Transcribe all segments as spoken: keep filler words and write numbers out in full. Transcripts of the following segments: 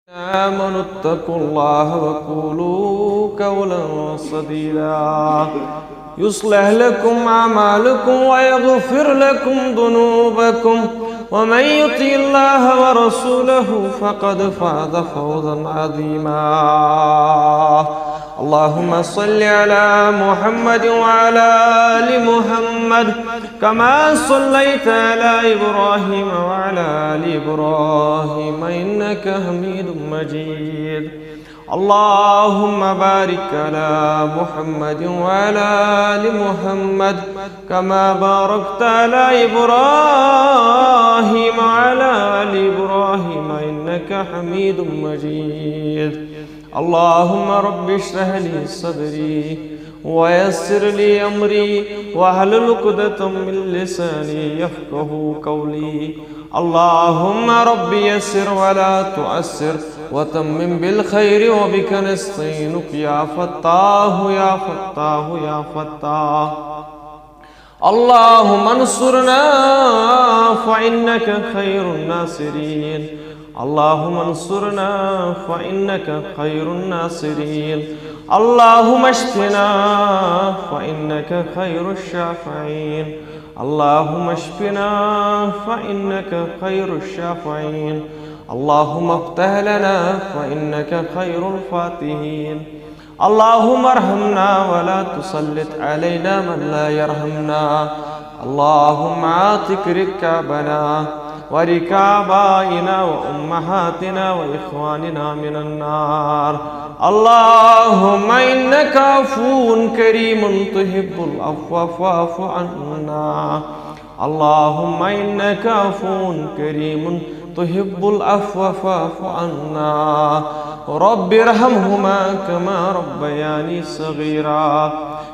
آمنوا اتقوا الله وقولوا قولا سديدا يصلح لكم أعمالكم ويغفر لكم ذنوبكم ومن يطع الله ورسوله فقد فاز فوزا عظيما. اللهم صل على محمد وعلى آل محمد كما صليت على إبراهيم وعلى آل إبراهيم إنك حميد مجيد. اللهم بارك على محمد وعلى آل محمد كما باركت على إبراهيم وعلى آل إبراهيم إنك حميد مجيد. اللهم رب اشرح لي صدري ويسر لي أمري واحلل عقدة من لساني يفقه قولي. اللهم رب يسر ولا تعسر وتمم بالخير وبك نستعينك يا فتاح يا فتاح يا فتاح. اللهم انصرنا فإنك خير الناصرين. اللهم انصرنا فإنك خير الناصرين. اللهم اشفنا فإنك خير الشافعين. اللهم اشفنا فإنك خير الشافعين. اللهم افتح لنا فإنك خير الفاتحين. اللهم ارحمنا ولا تسلط علينا من لا يرحمنا. اللهم اعتق رقابنا ورقاب آبائنا وأمهاتنا وإخواننا من النار. اللهم إنك عفو كريم تحب العفو فاعف عنا. اللهم إنك عفو كريم تحب العفو فاعف عنا. رب ارحمهما كما ربياني صغيرا.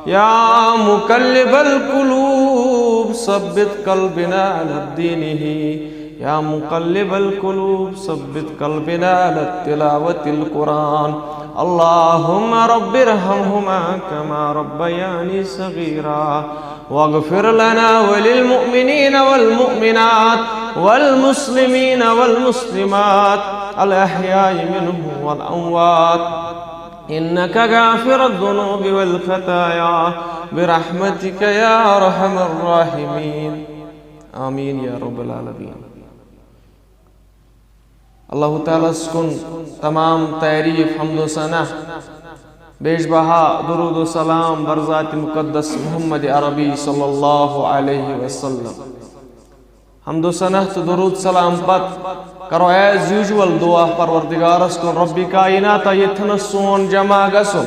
يا مقلب القلوب ثبت قلبنا على دينه. يا مقلب القلوب ثبت قلبنا على تلاوة القرآن. اللهم رب ارحمهما كما ربياني صغيرا. واغفر لنا وللمؤمنين والمؤمنات والمسلمين والمسلمات الأحياء منهم والأموات إنك غافر الذنوب والخطايا برحمتك يا أرحم الراحمين. آمين يا رب العالمين. اللہ تعالیٰ ہس کُن تمام تعریف، حمد و ثنا، بیش بہا درود و سلام بر ذات مقدس محمد عربی صلی اللہ علیہ وسلم۔ حمد و ثنا تہٕ درود سلام پتہٕ کرو as usual دعا پروردگارس کُن، رب کائنات، ییٚتھنس سون جمع گژھُن،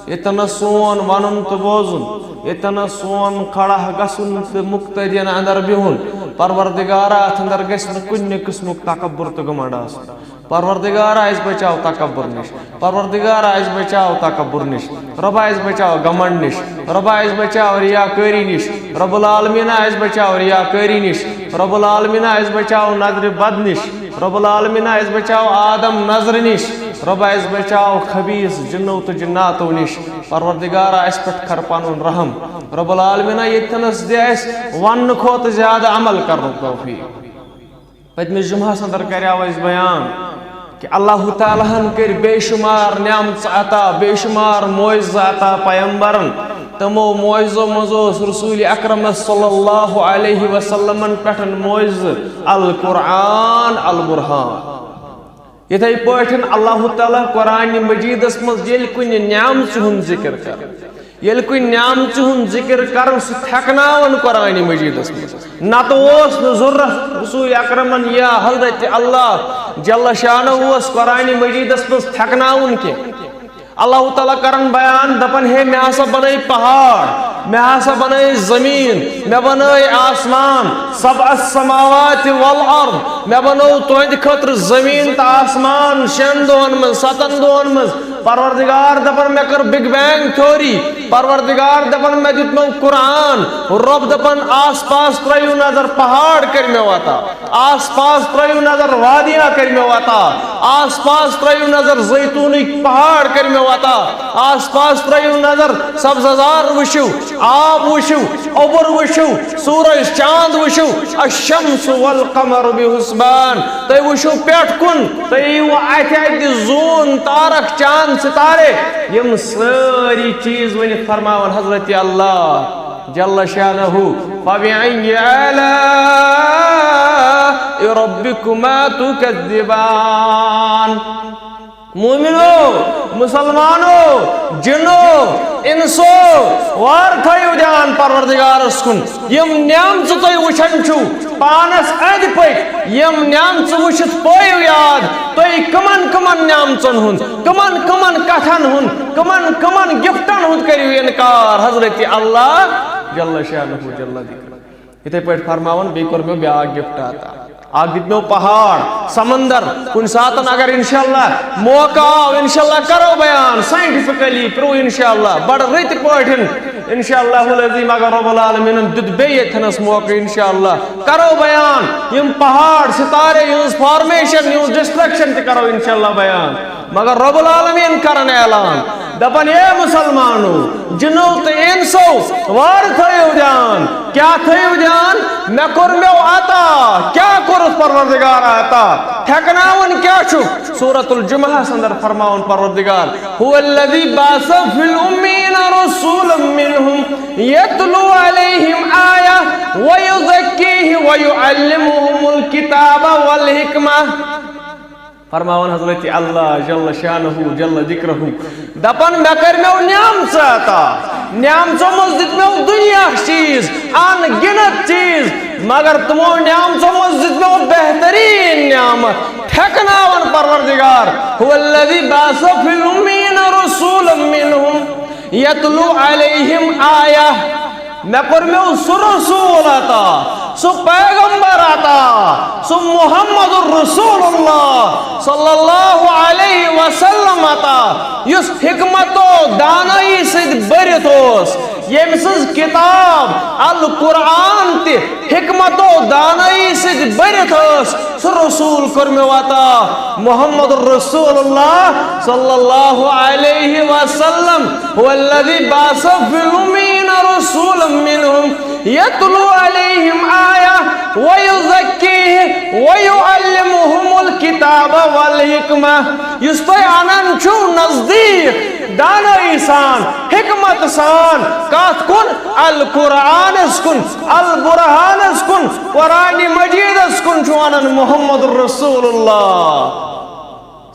ییٚتھنس سون ونُن تہٕ بوزُن، ییٚتھنس سون کھڑا گژھُن تہٕ مقتدین اندر بِہُن، پروردگارا، اتھ اندر گژھِ نہٕ کُنہِ قٕسمُک تکبر تہٕ گھمنڈ آسُن۔ پروردگارا، اسہِ بچاو تکبر نِش۔ پروردگارا، اسہِ بچاو تکبر نِش۔ رۄبا، اسہِ بچاو گھمنڈ نِش۔ رۄبا، اسہِ بچاو ریاکٲری نِش۔ رب العالمینا، اسہِ بچاو ریاکٲری نِش۔ رب العالمینا، اسہِ بچاو نظرِ بد نِش۔ رب العالمینا، اسہِ بچاو آدم نظرِ نِش۔ رۄبا، اسہِ بچاو خبیث جنو تہٕ جناتو نِش۔ پروردگارا، اسہِ پٮ۪ٹھ کر پنُن رحم۔ رب العالمینا، ییٚتھنس دِ اسہِ وننہٕ کھۄتہٕ زیادٕ عمل کرنُک توفیق۔ پٔتمِس جمعہس اندر کریاو اسہِ بیان کہ اللہ تعالیٰ ہن کٔرۍ بے شمار نعمژٕ عطا، بے شمار معجزٕ عطا پیمبرن۔ تِمو معجزو منٛز اوس رسول اکرم صلی اللہ علیہ وسلمن پٮ۪ٹھ معجزٕ القرآن البرہان۔ یِتھے پٲٹھۍ اللہ تعالیٰ قرآن مجیدس منٛز ییٚلہِ کُنہِ نعمژٕ ہُنٛد ذکر کرِ، ییٚلہِ کُنہِ نعمژِ ہُنٛد ذکر کرو، سُہ تھٮ۪کناوان قرآن مجیدس منٛز۔ نتہٕ اوس نہٕ ضروٗرت رسول اکرمن یا حضرت اللہ جل شانہ اوس قرآن مجیدس منٛز تھٮ۪کناوُن کینٛہہ۔ اللہ تعالیٰ کران بیان، دپان، ہے، مےٚ ہسا بنٲے پہاڑ، مےٚ ہسا بنٲے زمین، مےٚ بنٲے آسمان، سبع السماوات والارض، مےٚ بنوو تُہنٛدِ خٲطرٕ زمین تہٕ آسمان شٮ۪ن دۄہن منٛز، ستن دۄہن منٛز۔ پروردگار دپان، مےٚ کٔر بگ بینگ تھیوری۔ پروردگار دپان، مےٚ دیُتمو قرآن۔ رۄب دپان، آس پاس ترٲیِو نظر، پہاڑ کٔرۍ مےٚ عطا۔ آس پاس ترٲیِو نظر، وادیاں کٔرۍ مےٚ عطا۔ آس پاس ترٲیِو نظر، زیتونٕکۍ پہاڑ کٔرۍ مےٚ عطا۔ آس پاس ترٲیِو نظر، سبززار وٕچھِو، آب وٕچھِو، اوٚبُر وٕچھِو، سورج چاند وٕچھِو۔ الشمس والقمر بحسبان۔ پان، تُہۍ وٕچھِو پٮ۪ٹھ کُن، تُہۍ یِیِو اَتھِ اَتھِ زوٗن، تارک، چاند، ستارے، یِم سٲری چیٖز ؤنِتھ فرماوان حضرت اللہ جل شانہ، فَبِأَيِّ آلَاءِ رَبِّكُمَا تُكَذِّبَانِ۔ مومنو، مسلمانو، جنو، انسو، وار تھٲیِو دیان پروردگارس کُن۔ یِم نعمژٕ تُہۍ وٕچھان چھِو پانس أنٛدۍ پٔکۍ، یِم نعمژٕ وٕچھِتھ پٲیِو یاد، تُہۍ کٕمن کٕمن نعمژن ہُنٛد، کٕمن کٕمن کتھن ہُنٛد، کٕمن کٕمن گفٹن ہُنٛد کٔرِو انکار حضرت اللہ جل شانہ جل ذکرہ۔ یِتھے پٲٹھۍ فرماوان، بیٚیہِ کوٚر مےٚ بیٛاکھ گفٹ عطا۔ اکھ دیُت مےٚ پہاڑ، سمندر۔ کُنہِ ساتن اگر انشاءاللہ موقع آو، انشاءاللہ کرو بیان، scientifically prove انشاءاللہ، بڑٕ رٕتۍ پٲٹھۍ انشاءاللہ العظیم۔ اگر رب العالمینن دیُت بیٚیہِ ییٚتھنس موقع، انشاءاللہ کرو بیان۔ یِم پہاڑ، ستارے، یِہٕنٛز formation، یِہٕنٛز destruction تہِ کرو انشاءاللہ بیان۔ مگر رب العالمین کرن اعلان، دپن، اے مسلمانو، جنو تہٕ انسو، وار تھٲیِو دیان۔ کیٛاہ تھٲیِو دیان؟ مےٚ کوٚر مےٚ عطا۔ کیٛاہ کوٚرُتھ پروردگار عطا؟ ٹھیکناوان کیٛاہ چھُ؟ سورۃ الجمعہ اندر فرماوان پروردگار، هو الذي بعث في الأميين رسولا منهم يتلو عليهم آياته ويزكيهم ويعلمهم الكتاب والحكمة۔ فرماوان حضرت اللہ جل شانہ جل ذکرہ، دپان، مےٚ کٔر مےٚ نعمژٕ عطا، نعمژو منٛز دِتۍ مےٚ دُنیاہٕکۍ چیٖز، ان گنت چیٖز، مگر تِمو نعمژو منٛز دِتۍ مےٚ بہتریٖن نعمت۔ ٹھیکناوان پروردگار، هو الذي بعث في الأميين رسولا منهم يتلو عليهم آياته۔ مےٚ کوٚر مےٚ سُہ رسول عطا، سُہ پیغمبر عطا، سُہ محمد رسول اللہ صلی اللہ علیہ وسلم عطا، یُس حکمت و دانائی سۭتۍ بٔرِتھ اوس، ییٚمہِ سٕنٛز کِتاب القرآن تہِ حکمت و دانائی سۭتۍ بٔرِتھ ٲس۔ سُہ رسول کوٚر مےٚ عطا، محمد رسول اللہ صلی اللہ علیہ وسلم۔ هو الذي بعث في الأميين رسولا منهم يتلو عليهم آياته ويزكيهم ويعلمهم الكتاب والحكمة۔ یُس تُہۍ انان چھِو نزدیٖک دانٲیی سان، حکمت سان، کتھ کُن؟ القرآنس کُن، البرہانس کُن، قرآن مجیدس کُن چھُ ونان محمد رسول اللہ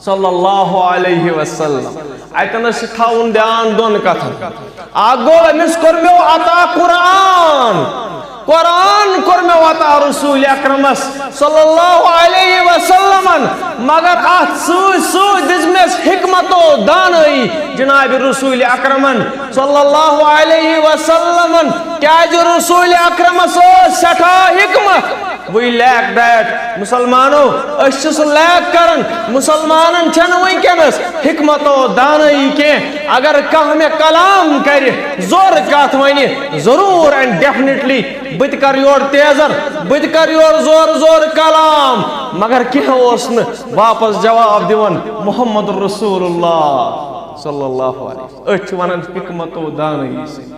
صلی اللہ علیہ وسلم۔ اتنس چھُ تھاوُن دیان دۄن کتھن۔ اکھ گوٚو، أمِس کوٚر مےٚ عطا قرآن، قرآن کوٚر مےٚ عطا رسول اکرمس صلی اللہ علیہ وسلمن، مگر اتھ سۭتۍ سۭتۍ دِژمس حکمت و دانٲیی جناب رسول اکرمن صلی اللہ علیہ وسلمن۔ کیازِ رسول اکرمس ٲس سٮ۪ٹھاہ حکمت۔ We lack that۔ مسلمانو، أسۍ چھِ سُہ lack کران۔ مسلمانن چھنہٕ وٕنکیٚنس حکمت و دانٲیی کینٛہہ۔ اگر کانٛہہ مےٚ کلام کرِ، زور کتھ ونہِ، ضروٗر and definitely بہٕ تہِ کرٕ یورٕ تیزر، بہٕ تہِ کرٕ یورٕ زور زور کلام، مگر کینٛہہ اوس نہٕ واپس جواب دِوان محمد رسول اللہ صلی اللہ علیہ وسلم۔ أسۍ چھِ ونان حکمت و دانٲیی سۭتۍ۔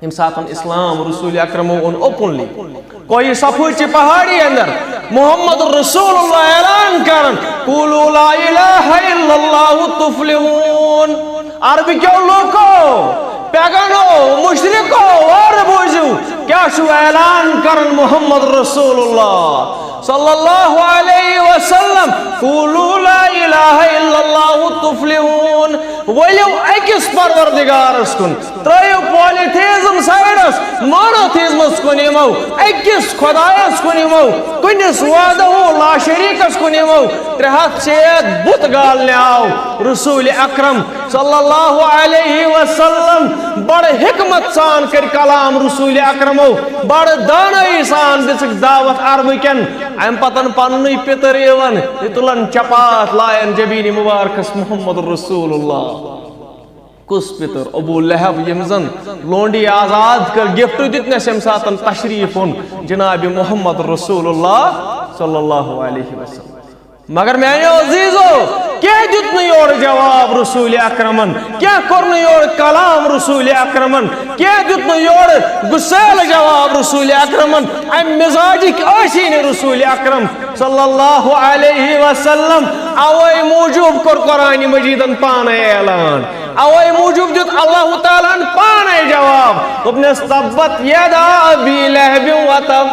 ییٚمہِ ساتَن اسلام رسول اکرمو اوٚن openly، کوہ صفوچہِ پہاڑی اندر محمد رسول اللہ اعلان کران، "قولوا لا الہ الا اللہ تفلحون۔" عربکیو لوکو، پیگنو، مشرکو، اور بوٗزِو، کیٛاہ چھُ اعلان کران محمد رسول اللہ صلی اللہ علیہ وسلم، "قولوا لا الہ الا اللہ تفلحون۔" ؤلِو أکِس پروردگارس کُن، ترٲیِو polytheism sideس، monotheismس کُن یِمو، أکِس خۄدایس کُن یِمو، کُنِس وحدہ لا شریکس کُن یِمو۔ ترٛےٚ ہتھ شیٹھ بُت گالنہِ آو رسول اکرم صلی اللہ علیہ وسلم۔ بڑٕ حکمت سان کٔرۍ کلام رسول اکرمو، بڑٕ دانٲیی سان دِژٕکھ دعوت عربہٕ کٮ۪ن۔ امہِ پتن پننُے پِتٕر یِوان، یہِ تُلان چپاتھ، لایان جبیٖنہِ مبارکس محمد رسول اللہ۔ کُس پِتٕر؟ ابو لہب، ییٚمۍ زن لونڈی آزاد کٔر، gift دیُتنس ییٚمہِ ساتن تشریف اوٚن جناب محمد رسول اللہ صلی اللہ علیہ وسلم۔ مگر میانیو عزیزو، کینٛہہ دیُت نہٕ یور۔ یورٕ جواب رسول اکرمن؟ کینٛہہ کوٚر نہٕ یورٕ کلام رسول اکرمن؟ کینٛہہ دیُت نہٕ یورٕ غسیل جواب رسول اکرمن؟ امہِ مزاجٕکۍ ٲسی نہٕ رسول اکرم صلی اللہ علیہ وسلم۔ اوے موٗجوٗب کوٚر قرآن مجیدن پانے اعلان، اوے موٗجوٗب دیُت اللہ تعالیٰ ہن پانے جواب، دوٚپنس: "تبت یدا ابی لہب وتب"۔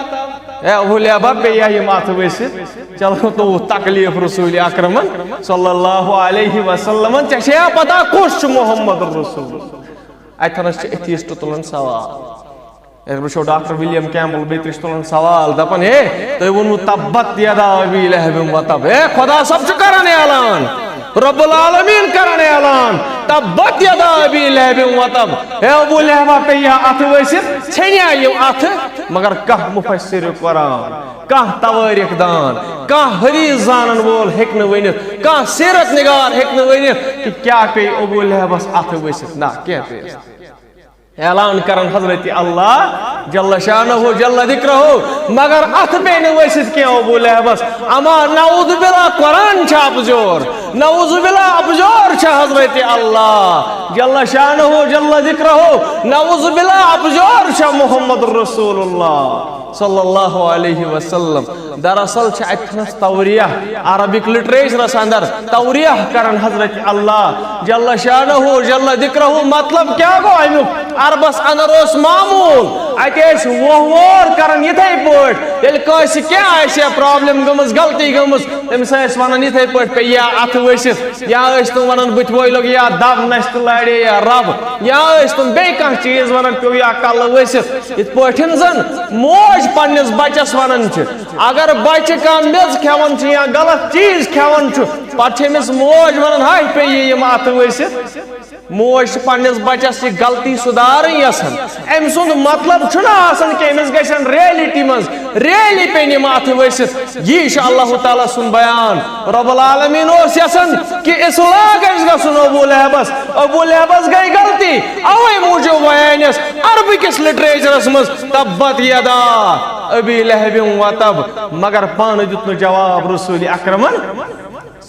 اے ابو لہبہ، پیٚیہِ ہا یِم اتھٕ ؤسِتھ؟ چلو، تو تکلیف رسول اکرمن صلی اللہ علیہ وسلمن۔ ژےٚ چھےٚ پتہ کُس چھُ محمد رسول؟ اتھنس چھِ ایتھیسٹ تُلان سوال۔ أسۍ وٕچھو ڈاکٹر ولیم کیمبل بیترِ چھِ تُلان سوال، دپان: "ہے، تۄہہِ ووٚنوُ تبت یدا ابی لہب وتب؟" ہے، خدا صٲب چھُ کران اعلان، رب العالمین کران اعلان، "تبت یدا ابی لہب وتب"۔ ہے ابو لہبہ، پیٚیہِ ہا اتھٕ ؤسِتھ؟ ژھیٚنہِ ہا یِم اتھٕ؟ مگر کانٛہہ مفسر قرآن، کانٛہہ توٲریخ دان، کانٛہہ حدیث زانن وول ہیٚکہِ نہٕ ؤنِتھ، کانٛہہ سیرت نگار ہیٚکہِ نہٕ ؤنِتھ کہِ کیٛاہ پیٚیہِ ابو لہبس اتھٕ ؤسِتھ۔ نہ، کینٛہہ پیٚیس۔ اعلان کرن حضرت اللہ جل شانہ جل ذکرہ، مگر اتھٕ پیٚیہِ نہٕ ؤسِتھ کینٛہہ ابو لہبس۔ اما نعوذ باللہ، قرآن چھا اپزور؟ نعوذ باللہ، اپزور چھا حضرت اللہ جل شانہ جل ذکرہ؟ نعوذ باللہ، اپزور چھا محمد رسول اللہ صلی اللہ علیہ وسلم؟ دراصل چھِ اتہِ تھنس توریہ، عربک لٹریچرس اندر توریہ کرن حضرت اللہ جل شانہ جل ذکرہ۔ مطلب کیا گوٚو امیُک؟ عربس اندر اوس معمول، اتہِ ٲسۍ وۄہ وور کران یِتھے پٲٹھۍ۔ ییٚلہِ کٲنٛسہِ کینٛہہ آسہِ ہا پرابلم گٔمٕژ، غلطی گٔمٕژ، تٔمِس ٲسۍ ونان یِتھے پٲٹھۍ، پیٚیہِ یا اتھٕ ؤسِتھ، یا ٲسۍ تِم ونان بُتھِ وٲلۍ لوٚگ یا دب نستہِ لارے یا رب، یا ٲسۍ تِم بیٚیہِ کانٛہہ چیٖز ونان، پیوٚو یا کلہٕ ؤسِتھ۔ یِتھ پٲٹھۍ زن موج پننِس بچس ونان چھِ، اگر بچہِ کانٛہہ میٚژ کھٮ۪وان چھُ یا غلط چیٖز کھٮ۪وان چھُ، پتہٕ چھِ أمِس موج ونان، "ہاے، پیٚیہِ یِم اتھٕ ؤسِتھ۔" موج چھِ پننِس بچس یہِ غلطی سُدارٕنۍ یژھان۔ أمۍ سُنٛد مطلب چھُنہٕ آسان کہِ أمِس گژھن ریلٹی منٛز، ریلی پیٚنۍ یِم اتھٕ ؤسِتھ۔ یی چھُ اللہ تعالیٰ سُنٛد بیان۔ رب العالمین اوس یژھان کہِ اصلاح گژھِ گژھُن ابو لہبس۔ ابو لہبس گٔے غلطی، اوے موٗجوٗب ویانس عربہٕ کِس لٹریچرس منٛز تبت یدا ابی لہب وتب، مگر پانہٕ دیُت نہٕ جواب رسول اکرمن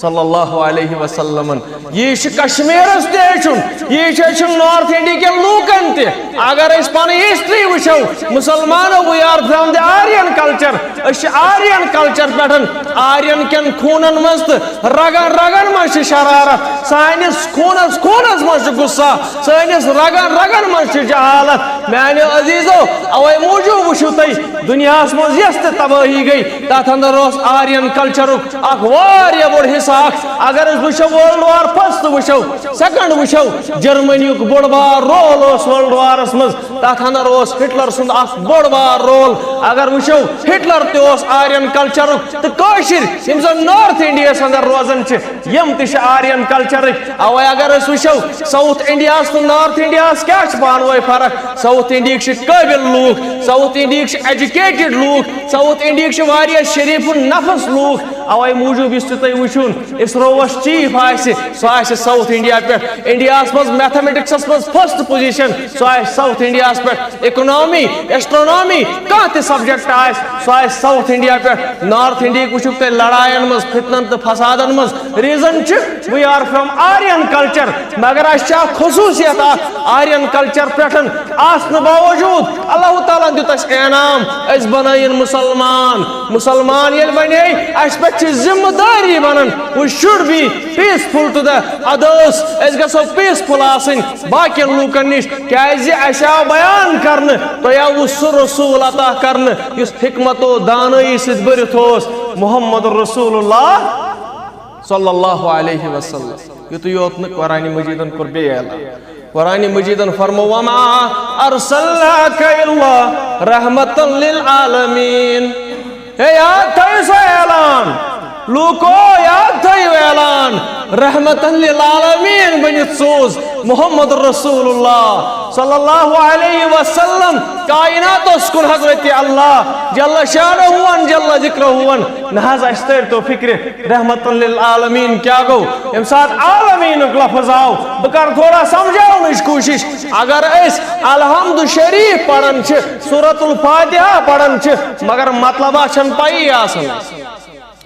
صلی اللہ علیہ وسلمن۔ یہِ چھُ کشمیرس تہِ ہیٚچھُن، یہِ چھُ ہیٚچھُن نارتھ انڈیا کٮ۪ن لوٗکن تہِ۔ اگر أسۍ پنٕنۍ ہسٹری وٕچھو، مسلمانو، we are from the Aryan culture، أسۍ چھِ آرین کلچر پٮ۪ٹھ۔ آرین کٮ۪ن خوٗنن منٛز تہٕ رگن رگن منٛز چھِ شرارت، سٲنِس خوٗنس خوٗنس منٛز چھُ غصہ، سٲنِس رگن رگن منٛز چھِ جہالت۔ میانیو عزیزو، اوے موٗجوٗب وٕچھِو تُہۍ، دُنیاہَس منٛز یۄس تہِ تبٲہی گٔے، تَتھ اندر اوس آرین کلچرُک اکھ واریاہ بوٚڑ حصہٕ اکھ۔ اگر أسۍ وٕچھو ورلڈ وار فرسٹ وٕچھو، سیکنڈ وٕچھو، جرمنیُک بوٚڑ بار رول اوس ورلڈ وارس منٛز، تَتھ اندر اوس ہٹلر سُنٛد اکھ بوٚڑ بار رول۔ اگر وٕچھو، ہٹلر تہِ اوس آرین کلچرُک، تہٕ کٲشِر یِم زن نارتھ انڈیاہس اندر روزان چھِ، یِم تہِ چھِ آرین کلچرٕکۍ۔ اوے اگر أسۍ وٕچھو، ساؤتھ انڈیاہس تہٕ نارتھ انڈیاہس کیٛاہ چھِ پانہٕ ؤنۍ فرق؟ ساؤتھ انڈیہٕکۍ چھِ قٲبِل لوٗکھ، ساؤتھ انڈیہٕکۍ چھِ ایجوکیٹڈ لوٗکھ، ساؤتھ انڈیہٕکۍ چھِ واریاہ شریٖف النفس لوٗکھ۔ اوے موٗجوٗب یُس تہِ تُہۍ وٕچھُن، اسرووس چیف آسہِ، سُہ آسہِ ساؤتھ انڈیا پٮ۪ٹھ۔ انڈیاہس منٛز میتھمیٹکسس منٛز فرسٹ پوزیشن، سُہ آسہِ ساؤتھ انڈیاہس پٮ۪ٹھ۔ اکنامی، ایسٹرونامی، کانٛہہ تہِ سبجیکٹ آسہِ، سُہ آسہِ ساؤتھ انڈیا پٮ۪ٹھ۔ نارتھ انڈیہٕکۍ وٕچھِو تُہۍ لڑاین منٛز، فتنن تہٕ فسادن منٛز۔ ریزن چھِ، we are from Aryan culture۔ مگر اسہِ چھِ اکھ خصوٗصیت اکھ آرین کلچر پٮ۪ٹھ آسنہٕ باوجوٗد، اللہ تعالیٰ ہن دیُت اسہِ انعام، أسۍ بنٲیِن مسلمان۔ مسلمان ییٚلہِ بنے، اسہِ پٮ۪ٹھ چھِ ذمہٕ دٲری بنان، we should be peaceful to the others۔ أسۍ گژھو پیسفل آسٕنۍ باقین لوٗکن نِش، کیازِ اسہِ آو بیان کرنہٕ، تۄہہِ آوُ سُہ رسول عطا کرنہٕ یُس حکمت و دانٲیی سۭتۍ بٔرِتھ اوس، محمد رسول اللہ صلی اللہ علیہ وسلم۔ یُتُے یوت نہٕ، قرآن مجیدن کوٚر بیٚیہِ اعلان۔ قرآن مجیدن فرمو، "وما ارسلناک الا رحمتا للعالمین۔" ہے، یاد تھٲیِو سُہ اعلان، لوٗکو، یاد تھٲیِو اعلان، رحمتا للعالمین بٔنِتھ سوٗز محمد رسول اللہ صلی اللہ علیہ وسلم کائناتس کُن۔ حضرت اللہ جل شانہ جل ذکرہ، نہ حظ، اسہِ تٔرۍ تو فکرِ، رحمت للعالمین کیا گوٚو؟ ییٚمہِ ساتہٕ عالمینُک لفظ آو، بہٕ کرٕ تھوڑا سمجھاونٕچ کوٗشش۔ اگر أسۍ الحمد شریف پران چھِ، سورۃ الفاتحہ پران چھِ، مگر مطلبہ چھنہٕ پَیی آسان۔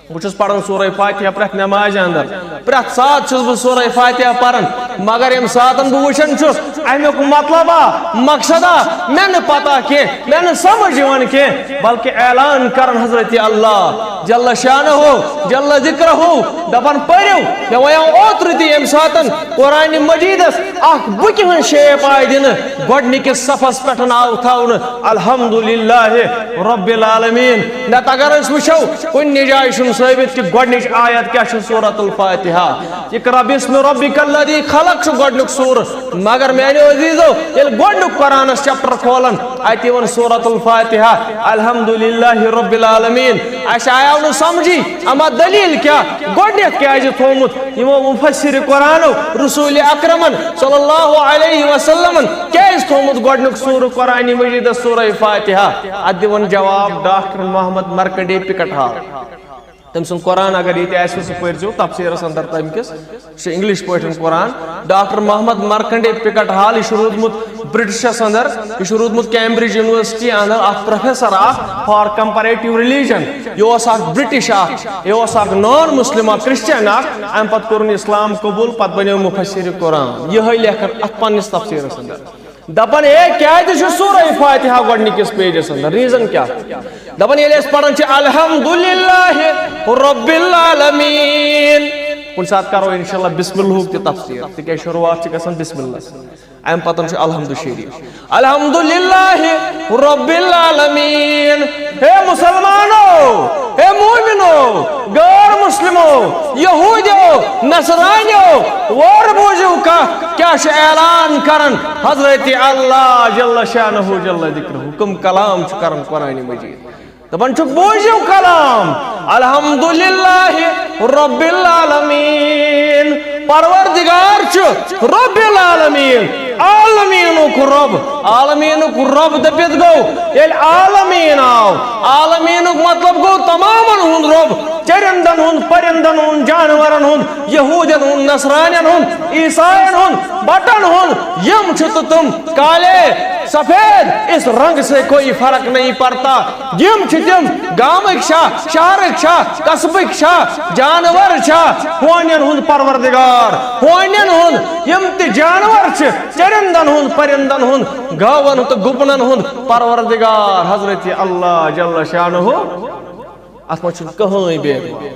بہٕ چھُس پران سورہ فاتحہ پرٛٮ۪تھ نمازِ اندر، پرٛٮ۪تھ ساتہٕ چھُس بہٕ سورہ فاتحہ پران، مگر ییٚمہِ ساتہٕ بہٕ وٕچھان چھُس امیُک مطلب آ، مقصد آ، مےٚ نہٕ پتہ کینٛہہ، مےٚ نہٕ سمجھ یِوان کینٛہہ، بلکہِ اعلان کران حضرت اللہ جل شانہ، جل ذکرہ، دپان پٔرِو۔ مےٚ وَنیو اوترٕ تہِ ییٚمہِ ساتہٕ قرآن مجیدس اکھ بُکہِ ہٕنٛز شیپ آیہِ دِنہٕ، گۄڈٕنِکِس صفس پٮ۪ٹھ آو تھاونہٕ الحمدللہ رب العالمین۔ نتہٕ اگر أسۍ وٕچھو، کُنہِ جایہِ چھُنہٕ ثٲبت کہِ گۄڈٕنِچ آیت کیٛاہ چھِ سورۃ الفاتحہ۔ اقرا باسم ربک الذی خلق چھُ گۄڈٕنیُک سورہ، مگر میانیو عزیزو، ییٚلہِ گۄڈٕنیُک قرآنس چیپٹر کھولان، اتہِ یِوان سورۃ الفاتحہ، الحمدللہ رب العالمین۔ اسہِ آیو نہٕ سمجھی، اما دلیل کیٛاہ؟ گۄڈٕنیتھ کیٛازِ تھوومُت یِمو مفسر قرآنو رسول اکرمن صلی اللہ علیہ وسلمن کیٛازِ تھوومُت گۄڈٕنیُک سورہ قرآن مجیدس سورہ فاتحہ؟ اتھ دِوان جواب ڈاکٹر محمد مرکنڈی پکٹھال۔ تٔمۍ سُنٛد قرآن اگر ییٚتہِ آسہِ، سُہ پٔرۍزیو تفسیٖرس اندر تَمہِ کِس۔ یہِ چھُ انگلش پٲٹھۍ قرآن۔ ڈاکٹر محمد مرکنڈی پکٹھال، یہِ چھُ روٗدمُت برٹشس اندر، یہِ چھُ روٗدمُت کیمبرج یونیورسٹی اندر اکھ پروفیسر اکھ for comparative religion۔ یہِ اوس اکھ برٹش اکھ، یہِ اوس اکھ نان مسلم اکھ، کرسچن اکھ۔ امہِ پتہٕ کوٚرُن اسلام قبول، پتہٕ بنیو مفسر قرآن۔ یِہوٚے لیکھان اتھ پننِس تفسیٖرس اندر۔ دپان، اے، کیازِ چھُ سورہ فاتحہ گۄڈٕنِکِس پیجس اندر؟ ریزن کیٛاہ؟ دپان، ییٚلہِ أسۍ پران چھِ الحمدللہ رب العالمین، کُنہِ ساتہٕ کرو انشاءاللہ بسم اللہ ہُک تہِ تفسیٖر، تِکیازِ شروعات چھِ گژھان بسم اللہ۔ امہِ پتہٕ چھُ الحمد شریف۔ الحمدللہ رب العالمین۔ ہے مسلمانو، ہے مومنو، غیر مسلمو، یہودیو، نصرانیو، وار بوٗزِو کتھ کیٛاہ چھُ اعلان کران حضرت اللہ جل شانہ جل ذکرہ، کم کلام چھُ کران قرآن مجید۔ دپان چھُکھ، بوٗزِو کلام، الحمدللہ رب العالمین، پروردگار چھُ رب العالمین، عالمینُک رب۔ عالمینُک رب دٔپِتھ گوٚو، ییٚلہِ عالمین آو، عالمینُک مطلب گوٚو تمامن ہُنٛد رب، چرندن ہُنٛد، پرندن ہُنٛد، جانورن ہُنٛد، یہودین ہُنٛد، نصرانین ہُنٛد، عیساین ہُنٛد، بٹن ہُنٛد، یِم چھِ تہٕ تِم کالے سفید، اس رنگ سے کوئی فرق نہیں پڑتا۔ یِم چھِ تِم گامٕکۍ چھا، شہرٕکۍ چھا، قصبٕکۍ چھا، جانور چھا، ہونٮ۪ن ہُنٛد پروردگار، ہونٮ۪ن ہُنٛد، یِم تہِ جانور چھِ، چرندن ہُنٛد، پرندن ہُنٛد، گاون تہٕ گُپنن ہُنٛد پروردگار حضرت اللہ جل شانہ۔ اتھ منٛز چھُنہٕ کٕہٕنۍ بید باو۔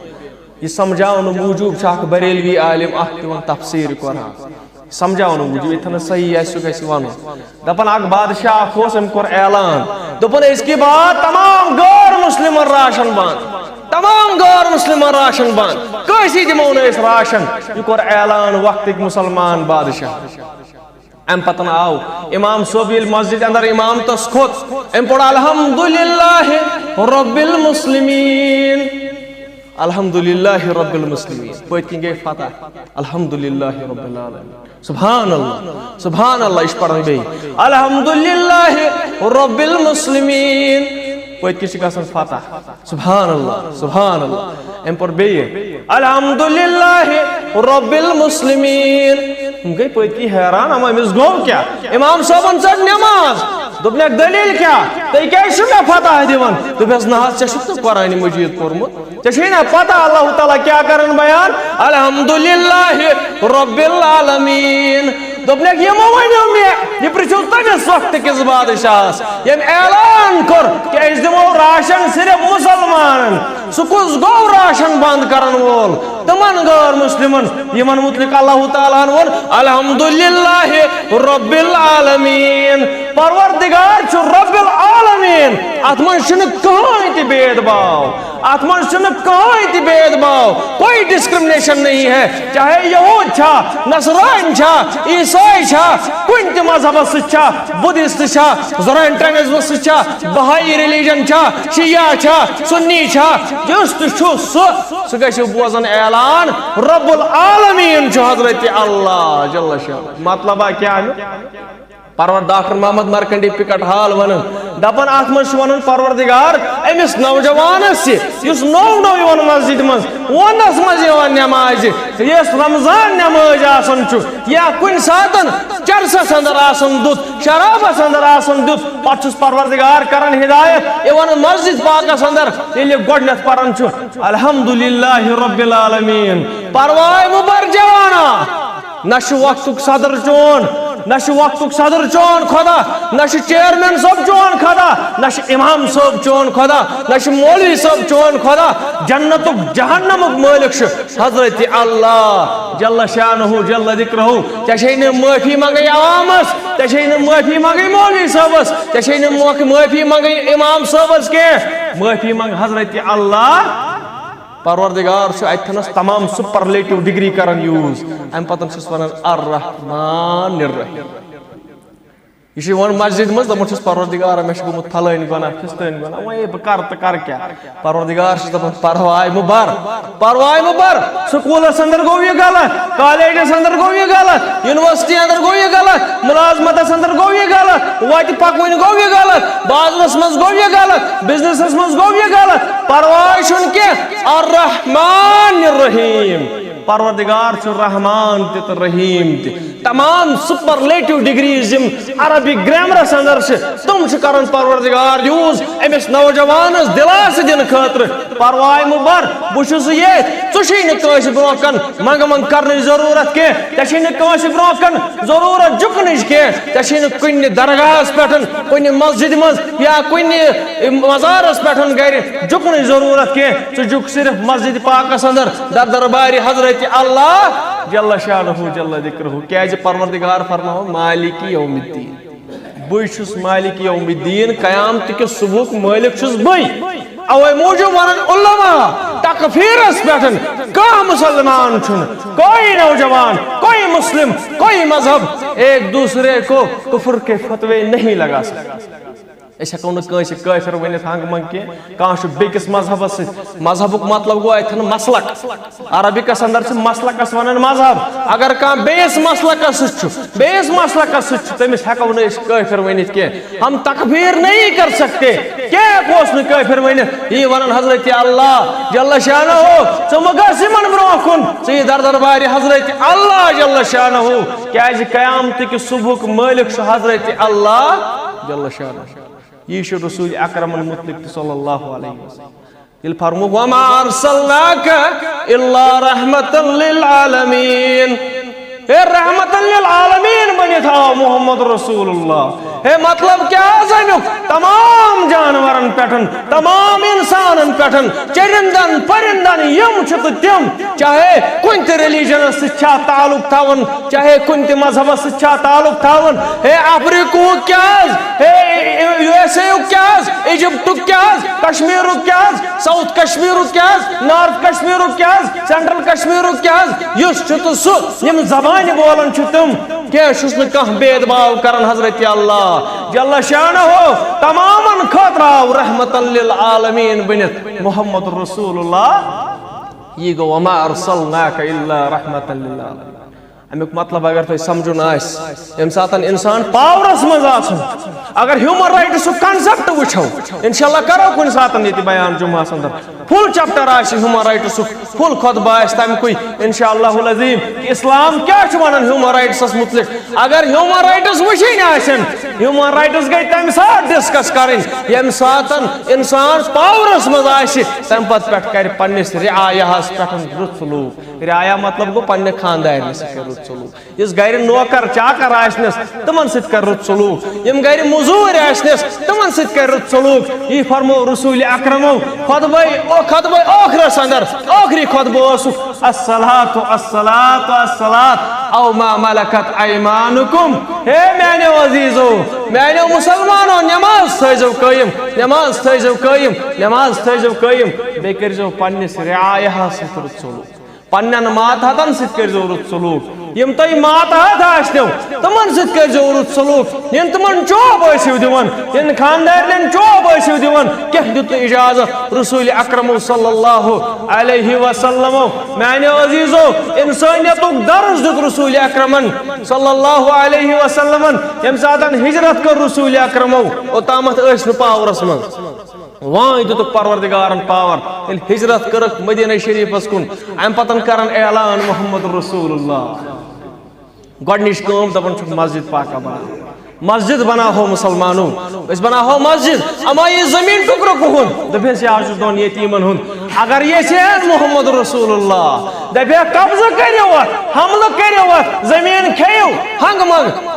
یہِ سمجھاونہٕ موٗجوٗب چھُ اکھ بریلوی عالم اکھ دِوان تفسیٖر قرآن۔ سمجھاونہٕ موٗجوٗب، ییٚتہِ نہٕ صحیح آسہِ، سُہ گژھِ ونُن۔ دپان اکھ بادشاہ اکھ اوس، أمۍ کوٚر اعلان، دوٚپُن، أزکہِ بعد تمام غٲر مسلمن راشن بنٛد، تمام غٲر مسلمن راشن بنٛد، کٲنٛسی دِمو نہٕ أسۍ راشن۔ یہِ کوٚر اعلان وقتٕکۍ مسلمان بادشاہ۔ امہِ پتہٕ آو امام صٲب ییٚلہِ مسجد اندر امامتس کھوٚت، أمۍ پوٚر الحمدللہ رب المسلمین، الحمدللہ رب المسلمین، پٔتۍ کِنۍ گٔے فتح، الحمدللہ رب العالمین۔ سبحان اللہ، سبحان اللہ، یہِ چھُ پران بیٚیہِ، الحمدللہ رب المسلمین، پٔتۍ کِنۍ چھِ گژھان فتح۔ سبحان اللہ، سبحان اللہ۔ أمۍ پوٚر بیٚیہِ، الحمدللہ رب المسلمین۔ یِم گٔے پٔتۍ کِنۍ حیران، اما أمِس گوٚو کیٛاہ؟ امام صٲبن ژٔٹ نٮ۪ماز۔ دوٚپنکھ، دٔلیٖل کیٛاہ؟ تُہۍ کیٛازِ چھِو مےٚ فتح دِوان؟ دوٚپمس، نہ حظ، ژےٚ چھُکھ نہٕ قرآنِ مجیٖد پوٚرمُت۔ ژےٚ چھُے نا پتہ اللہ تعالیٰ کیٛاہ کرن بیان؟ الحمدللہ رب العالمین۔ دوٚپنکھ، یِمو ؤنِو مےٚ، یہِ پرٛژھِو تٔمِس وقتہٕ کِس بادشاہس، ییٚمۍ اعلان کوٚر کہِ أسۍ دِمو راشن صرف مسلمانن۔ سُہ کُس گوٚو راشن بنٛد کرن وول؟ تِمن غٲر مسلمن، یِمن متعلق اللہ تعالیٰ ہن ووٚن، الحمدللہ رب العالمین، پروردگار چھُ رب العالمین۔ اتھ منٛز چھُنہٕ کٕہٕنۍ تہِ بید باو۔ اتھ منٛز چھُنہٕ کٕہٕنۍ تہِ بید باو، کوئی ڈسکرمنیشن نہیں ہے۔ چاہے یہود چھا، نصرٲنۍ چھا، عیسٲے چھا، کُنہِ تہِ مذہبس سۭتۍ چھا، بدھسٹ چھا، زورانٹرینزمس سۭتۍ چھا، بہائی ریلیجن چھا، شیعہ چھا، سنی چھا، یُس تہِ چھُ سُہ، سُہ گژھِ بوزن اعلان، رب العالمین چھُ حضرت اللہ جل شانہ۔ مطلب کیٛاہ امیُک؟ پرور ڈاکٹر محمد مرکنڈی پکٹ حال ونان، دپان اتھ منٛز چھُ ونان پروردگار أمِس نوجوانس تہِ، یُس نوٚو نوٚو یِوان مسجد منٛز ونٛدس منٛز یِوان نمازِ، یُس رمضان نماز آسان چھُ یا کُنہِ ساتن چرسس اندر آسان دیُت، شرابس اندر آسان دیُت، پتہٕ چھُس پروردگار کران ہدایت، یِوان مسجد پاکس اندر، ییٚلہِ یہِ گۄڈٕنیتھ پران چھُ، الحمدللہ رب العالمین، پرواے مہٕ بر جوانا۔ نہ چھُ وقتُک صدر چون، نہ چھُ وقتُک صدر چون خدا، نہ چھُ چیئرمین صٲب چون خدا، نہ چھُ امام صٲب چون خدا، نہ چھُ مولوی صٲب چون خدا۔ جنتُک جہنمُک مٲلِک چھُ حضرت اللہ جل شانہ جل ذکرہ۔ ژےٚ چھے نہٕ معٲفی منگٕنۍ عوامس، ژےٚ چھے نہٕ معٲفی منگٕنۍ مولوی صٲبس، ژےٚ چھے نہٕ موقع معٲفی منگٕنۍ امام صٲبس کینٛہہ۔ معٲفی منگ حضرت اللہ۔ پروردگار چھُ اتہِ تھنس تمام سپرلیٹو ڈگری کران یوز۔ امہِ پتہٕ چھُس ونان الرحمن الرحیم۔ یہِ چھُ یِوان مسجد منٛز، دپان چھُس، پروردگار، مےٚ چھُ گوٚمُت پھلٲنۍ گۄناہ، فستٲنۍ گۄناہ، وۄنۍ بہٕ کرٕ تہٕ کرٕ کیٛاہ؟ پروردگار چھُس دپان، پرواے مہٕ بر، پرواے مہٕ بر۔ سکوٗلس اندر گوٚو یہِ غلط، کالجس اندر گوٚو یہِ غلط، یونیورسٹی اندر گوٚو یہِ غلط، ملازمتس اندر گوٚو یہِ غلط، وتہِ پکوٕنۍ گوٚو یہِ غلط، بازرس منٛز گوٚو یہِ غلط، بزنسس منٛز گوٚو یہِ غلط۔ پرواے چھُنہٕ کینٛہہ، الرحمن الرحیم۔ پروردگار چھُ رحمان تہِ تہٕ رحیم تہِ۔ تمام سپرلیٹو ڈگریز یِم عربی گرامرس اندر چھِ، تِم چھِ کران پروردگار یوز أمِس نوجوانس دلاسہٕ دِنہٕ خٲطرٕ۔ پرواے مہٕ بر، بہٕ چھُس ییٚتھۍ، ژٕ چھُے نہٕ کٲنٛسہِ برونٛہہ کن منٛگہٕ منٛگ کرنٕچ ضروٗرت کینٛہہ، ژےٚ چھے نہٕ کٲنٛسہِ برونٛہہ کن ضروٗرت جُکنٕچ کینٛہہ، ژےٚ چھے نہٕ کُنہِ درگاہس پٮ۪ٹھ، کُنہِ مسجدِ منٛز یا کُنہِ مزارس پٮ۪ٹھ گرِ جُکنٕچ ضروٗرت کینٛہہ۔ ژٕ جُک صرف مسجد پاکس اندر، در دربارِ حضرت اللہ جل شانہ جل ذکرہ، کیازِ پروردگار فرماوان مالک یوم الدین۔ بٕے چھُس مالک یوم الدین، قیامت کِس صبحُک مٲلِک چھُس بٕے۔ اوے موٗجوٗب ونان علماء، تکفیرس پٮ۪ٹھ کانٛہہ مسلمان چھُنہٕ، کوئی نوجوان، کوئی مسلم، کوئی مذہب ایک دوسرے کو کفر کے فتوے نہیں لگا سکتا۔ أسۍ ہٮ۪کو نہٕ کٲنٛسہِ کٲفِر ؤنِتھ ہنٛگہٕ منٛگہٕ کینٛہہ۔ کانٛہہ چھُ بیٚکِس مذہبس سۭتۍ۔ مذہبُک مطلب گوٚو اَتٮ۪ن مسلک۔ عربِکس اندر چھِ مسلکس ونان مذہب۔ اگر کانٛہہ بیٚیِس مسلکس سۭتۍ چھُ، بیٚیِس مسلکس سۭتۍ چھُ، تٔمِس ہٮ۪کو نہٕ أسۍ کٲفِر ؤنِتھ کینٛہہ۔ ہم تکفیر نہیں کر سکتے۔ کینٛہہ ہٮ۪کوس نہٕ کٲفِر ؤنِتھ۔ یی ونان حضرت اللہ جل شانہ، ژٕ مہٕ گژھ یِمن برونٛہہ کُن، ژٕ یہِ در دربارِ حضرت اللہ جل شانہ، کیازِ قیامتٕکہِ صبحُک مٲلِک چھُ حضرت اللہ جل شانہ۔ یہِ چھُ رسول اکرمن متعلق تہِ صلی اللہ علیہ وسلم۔ ییٚلہِ فرموو، "وما ارسلناک الا رحمتا للعالمین"، اے رحمتا للعالمین بٔنِتھ آو محمد رسول اللہ۔ ہے مطلب کیٛاہ حظ اَمیُک؟ تمام جانورن پٮ۪ٹھ، تمام انسانن پٮ۪ٹھ، چرندن، پرندن، یِم چھِ تہٕ تِم، چاہے کُنہِ تہِ ریلیجنس سۭتۍ چھا تعلق تھاوان، چاہے کُنہِ تہِ مذہبس سۭتۍ چھا تعلق تھاوان، ہے افریقہُک کیٛاہ حظ، ہے یو ایس اے یُک کیٛاہ حظ، ایجپٹُک کیٛاہ حظ، کشمیرُک کیٛاہ حظ، ساؤتھ کشمیرُک کیٛاہ حظ، نارتھ کشمیرُک کیٛاہ حظ، سینٹرل کشمیرُک کیٛاہ حظ، یُس چھُ تہٕ سُہ، یِم زبانہِ بولان چھِ تِم، کینٛہہ چھُس نہٕ کانٛہہ بید باو کران حضرت اللہ جل شانہ، تمامن خٲطرٕ آو رحمتا للعالمین بٔنِتھ محمد رسول اللہ۔ یہِ گوٚو، "وما ارسلناک الا رحمتا للعالمین"۔ اَمیُک مطلب اگر تۄہہِ سمجھُن آسہِ، ییٚمہِ ساتہٕ انسان پاورس منٛز آسُن، اگر ہیومن رائٹسُک کنسپٹ وٕچھو، انشاءاللہ کرو کُنہِ ساتہٕ ییٚتہِ بیان جمعہس اندر، فل چیپٹر آسہِ ہیومن رائٹسُک، فل خطبہ آسہِ تَمہِ کُے، انشاءاللہ العظیم، کہِ اسلام کیٛاہ چھُ ونان ہیومن رائٹسس متعلق۔ اگر ہیومن رائٹس وٕچھِنۍ آسن، ہیومن رائٹس گٔے تَمہِ ساتہٕ ڈسکس کرٕنۍ، ییٚمہِ ساتہٕ انسان پاورس منٛز آسہِ، تَمہِ پتہٕ پٮ۪ٹھ کرِ پننِس رعایاہس پٮ۪ٹھ رُت سلوک۔ رعایا مطلب گوٚو پننہِ خاندارنہِ سۭتۍ کَرِ رُت سلوک۔ یُس گرِ نوکر چاکر آسنس، تِمن سۭتۍ کَرِ رُت سلوک۔ یِم گرِ مٔزوٗرۍ آسنس، تِمن سۭتۍ کَرِ رُت سلوک۔ یی فرموو رسول اکرمو خطبے، او خطبے ٲخرس اندر، ٲخری خطبہٕ اوسُکھ، "الصلاۃ، الصلاۃ، الصلاۃ، او ما ملکت ایمانکم"۔ ہے میانیو عزیزو، میانیو مسلمانو، نماز تھٲیزیو قٲیِم، نماز تھٲیزیو قٲیِم، نماز تھٲیزیو قٲیِم۔ بیٚیہِ کٔرزیو پننِس رعایاہس سۭتۍ رُت سلوک۔ پننٮ۪ن ماتحتن سۭتۍ کٔرۍزیو رُت سلوک۔ یِم تۄہہِ ماتحت آسنو، تِمن سۭتۍ کٔرۍزیو رُت سلوک۔ یِم تِمن چوب ٲسِو دِوان، یِم خاندارنٮ۪ن چوب ٲسِو دِوان، کیٛاہ دیُت نہٕ اجازت رسول اکرمو صلی اللہ علیہ وسلمو؟ میانیو عزیزو، انسٲنیتُک درس دیُت رسول اکرمن صلی اللہ علیہ وسلمن۔ ییٚمہِ ساتن ہجرت کٔر رسول اکرمو، اوٚتامتھ ٲسۍ نہٕ پاورس منٛز۔ وۄنۍ دیُتُکھ پروردگارن پاور۔ ییٚلہِ ہجرت کٔرٕکھ مدینہ شریفس کُن، امہِ پتن کرن اعلان محمد رسول اللہ۔ گۄڈٕنِچ کٲم دپان چھُکھ، مسجد پاکہ بناو، مسجد بناوہو مسلمانو، أسۍ بناوہو مسجد۔ اما یہِ زٔمیٖن ٹُکرٕ کُہُنٛد؟ دٔپِس، یہِ حظ چھُ دۄن یتیٖمن ہُنٛد۔ اگر یژھِ ہن محمد رسول اللہ، دپہِ ہا، قبضہٕ کٔرِو اتھ، حملہٕ کٔرِو اتھ، زٔمیٖن کھیٚیِو، ہنٛگہٕ منٛگہٕ۔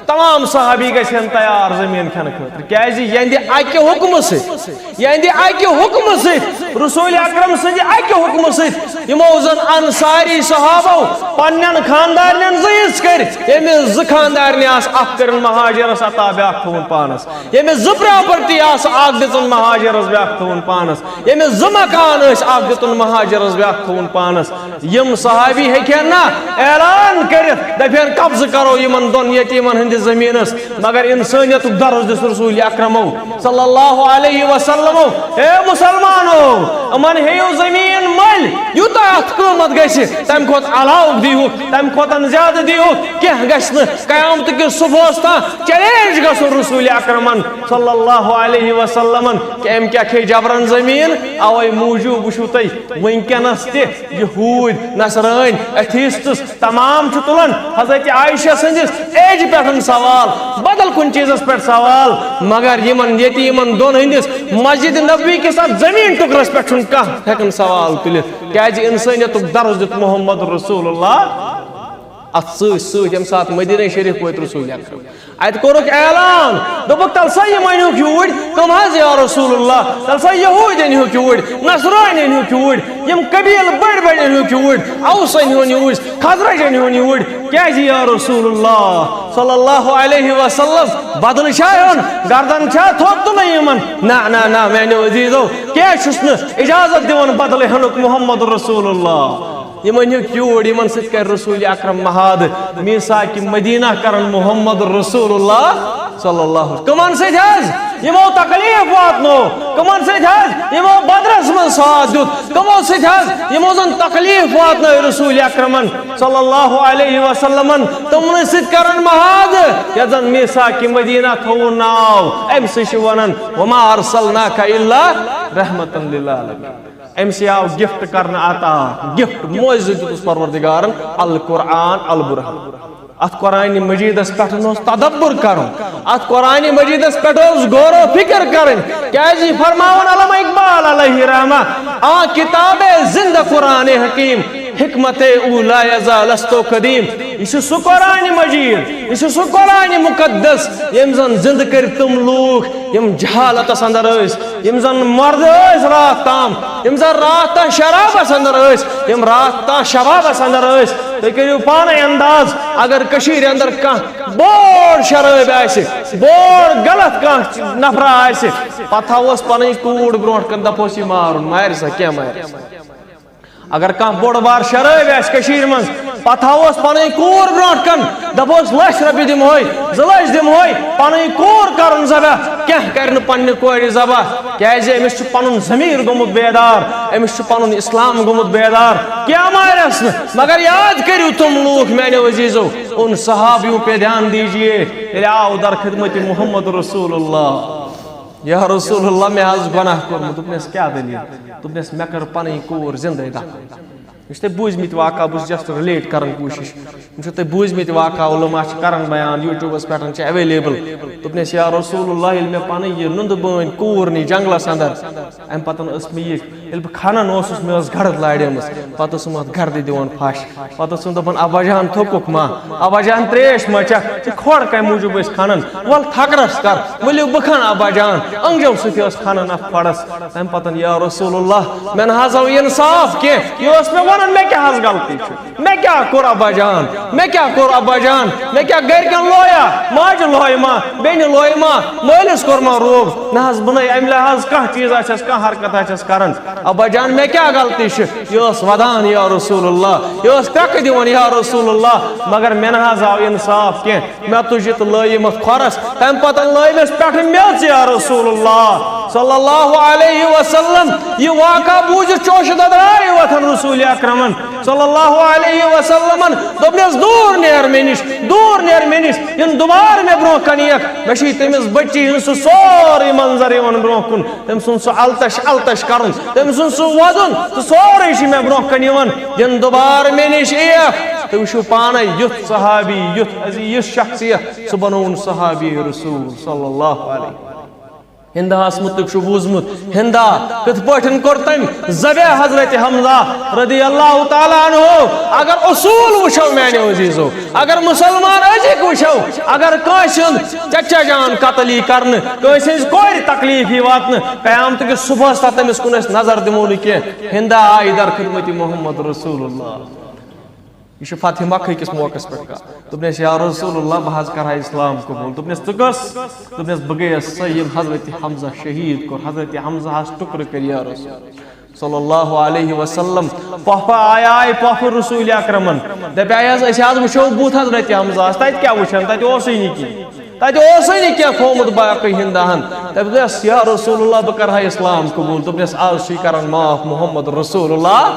تمام صحابی گژھِ ہن تیار زٔمیٖن کھٮ۪نہٕ خٲطرٕ، کیازِ یہنٛدِ اکہِ حُکمہٕ سۭتۍ، یہنٛدِ اکہِ حُکمہٕ سۭتۍ، رسول اکرم سٕنٛدِ اکہِ حُکمہٕ سۭتۍ، یِمو زن انصاری صحابو پننٮ۪ن خاندارنٮ۪ن زٕ حصہٕ کٔرۍ، ییٚمِس زٕ خاندارنہِ آسہٕ، اکھ کٔرٕن مہاجرس عطا، بیٛاکھ تھووُن پانس۔ ییٚمِس زٕ پراپرٹی آسہٕ، اکھ دِژٕن مہاجرس، بیٛاکھ تھووُن پانس۔ ییٚمِس زٕ مکان ٲسۍ، اکھ دِتُن مہاجرس، بیٛاکھ تھووُن پانس۔ یِم صحابی ہیٚکہِ ہن نا اعلان کٔرِتھ، دپہِ ہن، قبضہٕ کرو یِمن دۄن یتیٖمن ہٕنٛدِس زٔمیٖنس، مگر انسٲنیتُک درس دِژ رسول اکرمو صلی اللہ علیہ وسلمو۔ اے مسلمانو، یِمن ہیٚیِو زٔمیٖن مٔلۍ، یوٗتاہ اتھ قۭمتھ گژھِ، تمہِ کھۄتہٕ علاوٕ دیٖہُکھ، تمہِ کھۄتہٕ زیادٕ دیٖہُکھ، کینٛہہ گژھِ نہٕ۔ قیامت کِس صبحس تام چیلنج گژھُن رسول اکرمن صلی اللہ علیہ وسلمن کہ أمۍ کیٛاہ کھے جبرن زٔمیٖن۔ اوے موٗجوٗب وٕچھِو تُہۍ وٕنکیٚنس تہِ یہوٗدۍ، نصرٲنۍ، ایتھیسٹس تمام چھِ تُلان حضرت عائشہ سٕنٛدِس ایج پٮ۪ٹھ سوال، بدل کُنہِ چیٖزس پٮ۪ٹھ سوال، مگر یِمن یتیٖمن دۄن ہٕنٛدِس مسجد نبوی کِس اتھ زٔمیٖن ٹُکرس پٮ۪ٹھ چھُنہٕ کانٛہہ ہٮ۪کان سوال تُلِتھ، کیازِ انسٲنیتُک درس دیُت محمد رسول اللہ۔ اتھ سۭتۍ سۭتۍ ییٚمہِ ساتہٕ مدینہ شریف وٲتۍ رسول اکرم، اتہِ کوٚرُکھ اعلان، دوٚپُکھ، "تَلہٕ سا یِم أنۍہوٗکھ یوٗرۍ، کٕم حظ یا رسول اللہ؟ تَلہٕ سا یہوٗدۍ أنۍہوٗکھ یوٗرۍ، نصرٲنۍ أنۍہوٗکھ یوٗرۍ، یِم قبیٖلہٕ بٔڑۍ بٔڑۍ أنۍہوٗکھ یوٗرۍ، اوس أنۍہون یوٗرۍ، خزرج أنۍہون یوٗرۍ، کیٛازِ یا رسول اللہ؟" صلی اللہ علیہ وسلم، بدلہٕ چھا ہیوٚن؟ گردن چھا تھوٚد تُلٕنۍ یِمن؟ نہ، نہ، نہ، میانیو عزیزو، کینٛہہ چھُس نہٕ اجازت دِوان بدلہٕ ہٮ۪نُک محمد رسول اللہ۔ یِم أنۍہوٗکھ یوٗرۍ، یِمن سۭتۍ کرِ رسول اکرم معاہدٕ، میثاق مدینہ کرن محمد رسول اللہ صلی اللہ علیہ وسلم۔ کٕمن سۭتۍ حظ؟ یِمو تکلیف واتنو۔ کٕمن سۭتۍ حظ؟ یِمو بدرس منٛز ساتھ دیُت۔ کٕمو سۭتۍ حظ؟ یِمو زن تکلیف واتنٲے رسول اکرمن صلی اللہ علیہ وسلمن۔ تِمنٕے سۭتۍ کرن معاہدٕ، یتھ زن میثاق مدینہ تھووُن ناو۔ أمۍ سٕے چھِ ونان، "وما ارسلناک الا رحمتا للعالمین۔" أمۍ سٕے آو گفٹ کرنہٕ عطا، گفٹ معجزٕ دیُتُس پروردگارن القرآن البرہان۔ اتھ قرآن مجیدس پٮ۪ٹھ اوس تدبر کرُن، اتھ قرآن مجیدس پٮ۪ٹھ اوس غور و فکر کرٕنۍ۔ کیازِ یہِ فرماوان علامہ اقبال علیہ رحمہ، "آ کتاب زندہ قرآن حکیم، حکمت او لا یزال است و قدیم۔" یہِ چھُ سُہ قرآن مجید، یہِ چھُ سُہ قرآن مقدس، ییٚمۍ زن زندٕ کٔرۍ تِم لوٗکھ، یِم جہالتس اندر ٲسۍ، یِم زن مرد ٲسۍ راتھ تام، یِم زن راتھ تام شرابس اندر ٲسۍ، یِم راتھ تام شبابس اندر ٲسۍ۔ تُہۍ کٔرِو پانے انداز، اگر کٔشیٖرِ اندر کانٛہہ بوٚڑ شرٲبۍ آسہِ، بوٚڑ غلط کانٛہہ نفرا آسہِ، پتہٕ تھاووس پنٕنۍ کوٗر برونٛٹھ کن، دپوس، "یہِ مارُن، مارِ سا، کینٛہہ مارِ سا۔" اگر کانٛہہ بوٚڑ بار شرٲبۍ آسہِ کٔشیٖرِ منٛز، پتہٕ تھاووس پنٕنۍ کوٗر برونٛٹھ کن، دپوس، "لچھ رۄپیہِ دِمہوے، زٕ لچھ دِمہوے، پنٕنۍ کوٗر کرُن ذبح، کینٛہہ کرِ نہٕ پننہِ کورِ ذبح، کیازِ أمِس چھُ پنُن ضمیٖر گوٚمُت بیدار، أمِس چھُ پنُن اسلام گوٚمُت بیدار، کینٛہہ مارٮ۪س نہٕ۔" مگر یاد کٔرِو تِم لوٗکھ، میانیو عزیزو، ان صحابیوں پہ دھیان دیجیے، ییٚلہِ آو در خدمت محمد رسول اللہ، "یا رسول اللہ، مےٚ حظ گۄناہ کوٚرمُت۔" دوٚپنس، "کیٛاہ دٔلیٖل؟" دوٚپنس، "مےٚ کٔر پنٕنۍ کوٗر زندے دفن۔" یہِ چھِ تۄہہِ بوٗزمٕتۍ واقعہ، بہٕ چھُس just relate کران کوٗشِش۔ یِم چھِ تۄہہِ بوٗزمٕتۍ واقعہ، علماء چھِ کران بیان، YouTubeس پٮ۪ٹھ چھِ available۔ دوٚپنس، "یا رسول اللہ، ییٚلہِ مےٚ پنٕنۍ یہِ نُندٕ بٲنۍ کوٗر نی جنگلس اندر، امہِ پتہٕ ٲس مےٚ یہِ، ییٚلہِ بہٕ کھنان اوسُس، مےٚ ٲس گردٕ لاریمٕژ، پتہٕ ٲسٕم اتھ گردِ دِوان پھش۔" پتہٕ ٲسٕم دپان، "ابا جان، تھوٚکُکھ ما؟ ابا جان، تریش ما چکھ؟ ژٕ کھۄڑ کمہِ موٗجوٗب ٲسۍ کھنان؟ ول تھکرس کر، ؤلِو بہٕ کھنہٕ ابا جان۔" أنٛگجو سۭتۍ ٲس کھنان اتھ کھۄڑس۔ تمہِ پتہٕ، "یا رسول اللہ، مےٚ نہ حظ آو انصاف کینٛہہ، یہِ اوس مےٚ ونان، مےٚ کیٛاہ حظ غلطی چھِ؟ مےٚ کیٛاہ کوٚر ابا جان؟ مےٚ کیٛاہ کوٚر ابا جان؟ مےٚ کیٛاہ گرِکٮ۪ن لویا؟ ماجہِ لویہِ ما؟ بیٚنہِ لویہِ ما؟ مٲلِس کوٚر ما روب؟ نہ حظ، بہٕ نَے امہِ لحاظ کانٛہہ چیٖز آسٮ۪س، کانٛہہ حرکت آسٮ۪س کران۔" ابا جان، مےٚ کیٛاہ غلطی چھِ؟ یہِ ٲس ودان یا رسول اللہ، یہِ ٲس کرٛٮ۪کہٕ دِوان یا رسول اللہ، مگر مےٚ نہ حظ آو انصاف کینٛہہ۔ مےٚ تُج یہِ تہٕ لٲیِم اَتھ کھۄرَس۔ تَمہِ پَتہٕ لٲیمَس پٮ۪ٹھٕ میٚژ یا رسول اللہ صلی اللہ علیہ وسلم۔ یہِ واقعہ بوٗزِتھ چوشہِ دۄدرے وۄتھان رسول اکرمن صلی اللہ علیہ وسلمن۔ دوٚپنَس، "دوٗر نیر مےٚ نِش، دوٗر نیر مےٚ نِش، یِن دُبارٕ مےٚ برونٛہہ کَنہِ یِکھ۔" مےٚ چھُ تٔمِس بٔچی ہُنٛد سُہ سورُے منظر یِوان برونٛہہ کُن۔ تٔمۍ سُنٛد سُہ التش التش کرُن، تٔمۍ سُنٛد سُہ وَدُن، سُہ سورُے چھُ مےٚ برونٛہہ کَنہِ یِوان۔ یِن دُبارٕ مےٚ نِش یِیَکھ، تُہۍ وٕچھِو پانَے یُتھ صحابی، یُتھ عزیٖز، یُتھ شخصیت، سُہ بنووُن صحابی رسول صلی اللہ علیہ وسلم۔ ہِنٛداہَس مُتعلِق چھُ بوٗزمُت، ہِنٛدا کِتھ پٲٹھۍ کوٚر تٔمۍ ذبح حضرت حمزہ رضی اللہ تعالیٰ عنہ۔ اگر اصوٗل وٕچھو میٛانیو عزیٖزو، اگر مُسلمان أزِکۍ وٕچھو، اگر کٲنٛسہِ ہُنٛد چچا جان قتل یی کرنہٕ، کٲنٛسہِ ہٕنٛز کورِ تکلیٖف یی واتنہٕ، قیامتہٕ کِس صُبحَس تَتھ تٔمِس کُن أسۍ نظر دِمو نہٕ کینٛہہ۔ ہِنٛدا آیہِ در خدمت محمد رسول اللہ۔ یہِ چھُ فتح مکہ کِس موقعس پٮ۪ٹھ کَتھ۔ دوٚپنَس، "یا رسول اللہ، بہٕ حظ کَرٕ ہا اِسلام قبوٗل۔" دوٚپنَس، "ژٕ کۄس؟" دوٚپنَس، "بہٕ گٔیَس سۄ، ییٚمۍ حضرت حمزہ شہیٖد کوٚر، حضرت حمزہ ہَس ٹُکرٕ کٔرۍ یا رسول صلی اللہ علیہ وسلم۔" پۄپھٕ آیہِ، آیہِ پۄپھٕ رسول اکرمن، دَپیٛاہَس، "أسۍ حظ وٕچھو بُتھ حضرت حمزہ ہَس، تَتہِ کیٛاہ وٕچھن؟ تَتہِ اوسُے نہٕ کینٛہہ۔" تَتہِ اوسُے نہٕ کینٛہہ تھوٚومُت باقٕے ہِنٛداہَن۔ تَتہِ دوٚپنَس، "یا رسول اللہ، بہٕ کَرٕ ہا اِسلام قبوٗل۔" دوٚپنَس، "آز چھُے کَران معاف محمد رسول اللہ،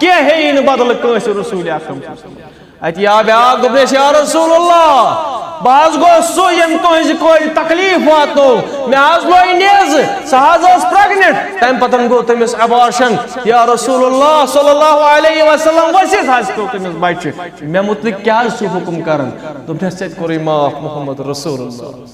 کینٛہہ ہیٚیی نہٕ بدلہٕ کٲنٛسہِ رسول اکرم سٕنٛز۔" اَتہِ یا بیٛاکھ دوٚپنَس، "یا رسول اللہ، بہٕ حظ گوٚوُس سُہ، ییٚمۍ تُہٕنٛزِ کورِ تکلیٖف واتنو، مےٚ حظ لوے نیزٕ، سۄ حظ ٲس pregnant، تَمہِ پَتہٕ گوٚو تٔمِس abortion، یا رسول اللہ صلی اللہ علیہ وسلم، ؤسِتھ حظ پیوٚو تٔمِس بَچہِ، مےٚ مُتعلِق کیٛاہ حظ چھُ حُکُم کَران؟" دوٚپنَس، "ژےٚ تہِ کوٚرُے معاف محمد رسول اللہ۔"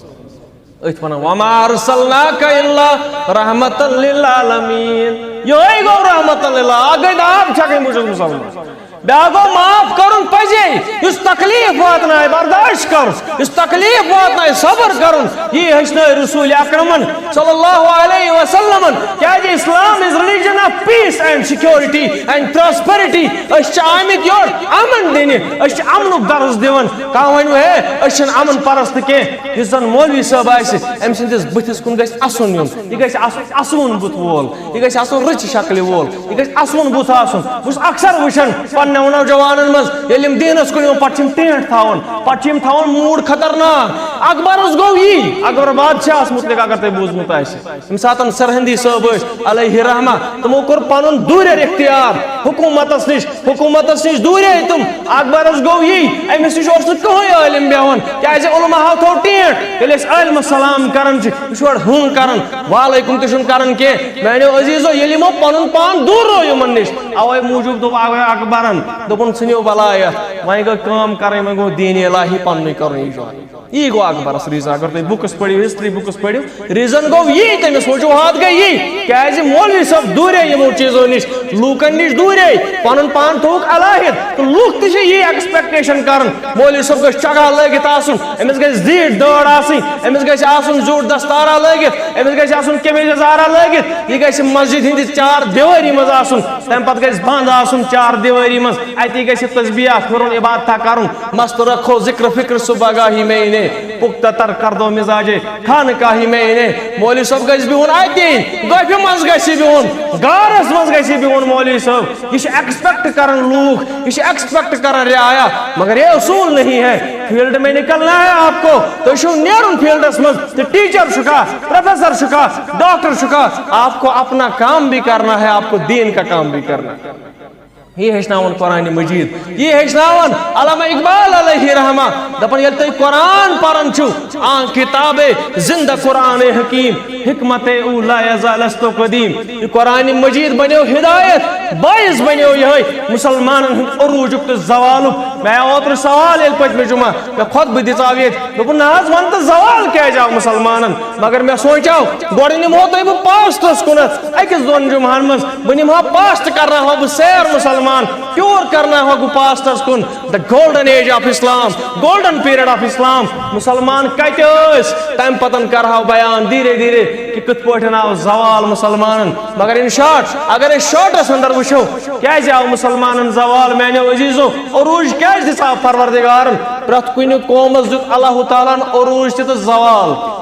أتھۍ وَنان، "وما ارسلناک الا رحمتا للعالمین۔" یِہوٚے گوٚو رحمتا للعالمین۔ اَکھ گٔے داب چھَکٕنۍ، بہٕ چھُس مُسلمان۔ بیٛاکھ گوٚو معاف کَرُن پَزے، یُس تکلیٖف واتنایہِ برداشت کَرُن، یُس تکلیٖف واتنایہِ صبر کَرُن۔ یی ہیٚچھنٲے رسول اکرمن صلی اللہ علیہ وسلمن۔ کیٛازِ Islam is religion of peace and security and prosperity۔ أسۍ چھِ آمٕتۍ یور اَمن دِنہِ، أسۍ چھِ اَمنُک درس دِوان۔ کانٛہہ وَنہِ، "ہے، أسۍ چھِنہٕ اَمن پرست کینٛہہ۔" یُس زَن مولوی صٲب آسہِ، أمۍ سٕنٛدِس بٕتھِس کُن گژھِ اَسُن یُن، یہِ گژھِ آسُن اَسوُن بُتھ وول۔ یہِ گژھِ آسُن رٕژِ شکلہِ وول، یہِ گژھِ اَسوُن بُتھ آسُن۔ بہٕ چھُس اکثر وٕچھان پننٮ۪و نوجوانن منٛز، ییٚلہِ یِم دیٖنس کُن یِوان، پتہٕ چھِ یِم ٹینٹ تھاوان، پتہٕ چھِ یِم تھاوان موٗڈ خطرناک۔ اکبرس گوٚو یی، اکبر بادشاہس مُتعلق اگر تۄہہِ بوٗزمُت آسہِ، ییٚمہِ ساتن سرہندی صٲب ٲسۍ علیہ رحمہ، تِمو کوٚر پنُن دوٗرٮ۪ر اختیار حکوٗمتس نِش، حکوٗمتس نِش دوٗرے تِم۔ اکبرس گوٚو یی، أمِس نِش اوس نہٕ کٕہٕنۍ عٲلِم بیٚہوان، کیازِ علماہو تھوٚو ٹینٹ۔ ییٚلہِ أسۍ عٲلمس سلام کران چھِ، یہِ چھُ یورٕ ہُم کران، وعلیکم تہِ چھُنہٕ کران کینٛہہ۔ میانیو عزیزو، ییٚلہِ یِمو پنُن پان دوٗر رو یِمن نِش، اوے موٗجوٗب دوٚپ اکبرن، دوٚپُن، "ژھٕنِو بلاے اتھ، وۄنۍ گٔے کٲم کرٕنۍ، وۄنۍ گوٚو دیٖنِ الٰہی پننُے کرُن ایجاد۔" یی گوٚو اکبرس reason۔ اگر تُہۍ books پٔرِو، history books پٔرِو، reason گوٚو یی، تٔمِس وجوہات گٔے یی، کیازِ مولوی صٲب دوٗرے یِمو چیٖزو نِش، لوٗکن نِش دوٗرے، پنُن پان تھوٚوُکھ علیحدٕ، تہٕ لوٗکھ تہِ چھِ یی expectation کران، مولوی صٲب گژھِ چگہٕ لٲگِتھ آسُن، أمِس گژھِ زیٖٹھ دٲڑ آسٕنۍ، أمِس گژھِ آسُن زیوٗٹھ دستارا لٲگِتھ، أمِس گژھِ آسُن قمیٖض یزارا لٲگِتھ، یہِ گژھِ مسجد ہٕنٛدِ چار دیوٲری منٛز آسُن، تَمہِ پتہٕ گژھِ بنٛد آسُن چار دیوٲری منٛز، اَتی گژھِ تسبیح پھِرُن، عبادتہ کرُن، مست رکھو ذکر فکر صبح گاہی میں نے، پختہ تر کر دو مزاج خانقاہی میں نے۔ مولوی صٲب گژھِ بِہُن اَتی، گۄپھِ منٛز گژھِ بِہُن، گارس منٛز گژھِ بِہُن مولوی صٲب۔ یہِ چھِ expect کران لوٗکھ، یہِ چھِ expect کران رعایا، مگر یہ اصول نہیں ہے۔ Field میں نکلنا ہے آپ کو، تُہۍ چھُو نیرُن fieldس منٛز، تہٕ teacher چھُکھا، professor چھُکھا، doctor چھُکھا، آپ کو اپنا کام بھی کرنا ہے، آپ کو دین کا کام بھی کرنا ہے۔ یہِ ہیٚچھناوان قرآن مجید، یہِ ہیٚچھناوان۔ علامہ اقبال علیہ رحمہ دپان، ییٚلہِ تُہۍ قرآن پران چھِو، آن کتاب زندہ قرآن حکیم، حکمت او لا یزال است و قدیم۔ یہِ قرآن مجید بنیو ہدایت، باعث بنیو یِہوٚے مسلمانن ہُنٛد عروجُک تہٕ زوالُک۔ مےٚ آو اوترٕ سوال ییٚلہِ پٔتمہِ جمعہ، مےٚ خۄطبہٕ دِژاو ییٚتہِ، دوٚپُن، نہ حظ، وَن تہٕ زوال کیٛازِ آو مُسلمانَن؟ مگر مےٚ سونٛچاو، گۄڈٕ نِمہو تۄہہِ بہٕ پاسٹَس کُنَتھ، أکِس دۄن جُمعہَن منٛز۔ بہٕ نِمہٕ ہا پاسٹ، کَرناوہا بہٕ سیر مُسلمان، پیوٗر کَرناوہا بہٕ پاسٹَس کُن۔ The golden age of Islam, golden period of Islam۔ مُسلمان کَتہِ ٲسۍ؟ تَمہِ پَتَن کَرٕہاو بیان دھیٖرے دھیٖرے کہِ کِتھ پٲٹھۍ آو زوال مُسلمانَن۔ مگر in short، اگر أسۍ shortَس اندر وٕچھو، کیٛازِ آو مُسلمانَن زوال؟ میٛانیو عزیٖزو، عروٗج کیٛازِ دِژاو پروردگارَن؟ پرٛٮ۪تھ کُنہِ قومَس دیُت اللہ تعالیٰ ہَن عروٗج تہِ تہٕ زوال۔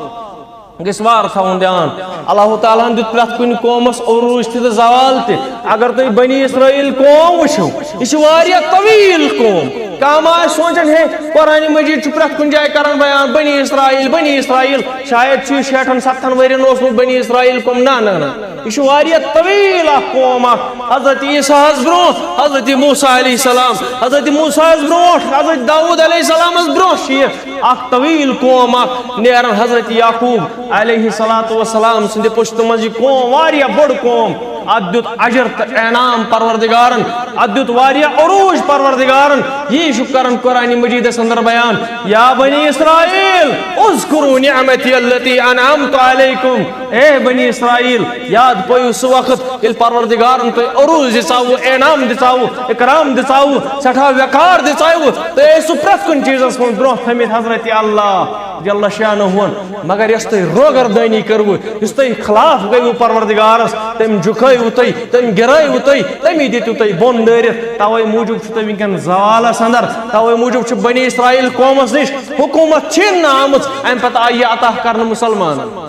گژھِ وارٕ تھاوُن دیان۔ اللہ تعالیٰ ہن دیُت پرٛٮ۪تھ کُنہِ قومس عروج تہِ تہٕ زوال تہِ۔ اگر تُہۍ بنی اسرائیل قوم وٕچھِو، یہِ چھِ واریاہ طویل قوم۔ کانٛہہ ما آسہِ سونٛچان، ہے، قرآن مجید چھُ پرٛٮ۪تھ کُنہِ جایہِ کران بیان، بنی اسرائیل، بنی اسرائیل۔ شاید چھُ یہِ شیٹھن ستتھن ؤرین اوسمُت بنی اسرائیل قوم۔ نہ، نہ، نہ۔ یہِ چھُ واریاہ طویل اکھ قوم اکھ۔ حضرت عیسیٰ ہس برونٛہہ، حضرت موسیٰ علیہ السلام، حضرت موسیٰ ہس برونٛٹھ، حضرت داؤد علیہ السلامس برونٛہہ چھِ یہِ اکھ طویل قوم اکھ نیران۔ حضرت یعقوب علیہ الصلوۃ والسلام سٕنٛدِ پُشتہٕ منٛز یہِ قوم، واریاہ بٔڑ قوم۔ اتھ دیُت اجر تہٕ انعام پروردگارن، اتھ دیُت واریاہ عروج پروردگارن۔ یی چھُ کران قرآن مجیدس اندر بیان، یا بنی اسرائیل، اذکروا نعمتی التی انعمت علیکم۔ اے بنی اسرائیل، یاد پٲیِو سُہ وقت ییٚلہِ پروردگارن تۄہہِ عروج دِژاوٕ، انعام دِژاوٕ، اکرام دِژاوٕ، سٮ۪ٹھاہ وقار دِژاوٕ، تۄہہِ ٲسِو پرٛٮ۪تھ کُنہِ چیٖزس منٛز برونٛہہ تھٲمٕتۍ حضرت اللہ جل شانہُن۔ مگر یۄس تۄہہِ روگردٲنی کٔروٕ، یُس تۄہہِ خلاف گٔیوٕ پروردگارس، تٔمۍ جُکٲیوٕ تۄہہِ، تٔمۍ گِرٲیوٕ تۄہہِ، تٔمی دِتِو تۄہہِ بۄن دٲرِتھ۔ توے موٗجوٗب چھُ تُہۍ وٕنکیٚن زوالس اندر، توے موٗجوٗب چھُ بنی اسرائیل قومس نِش حکوٗمت چھیننہٕ آمٕژ، امہِ پتہٕ آیہِ یہِ عطا کرنہٕ مُسلمانن۔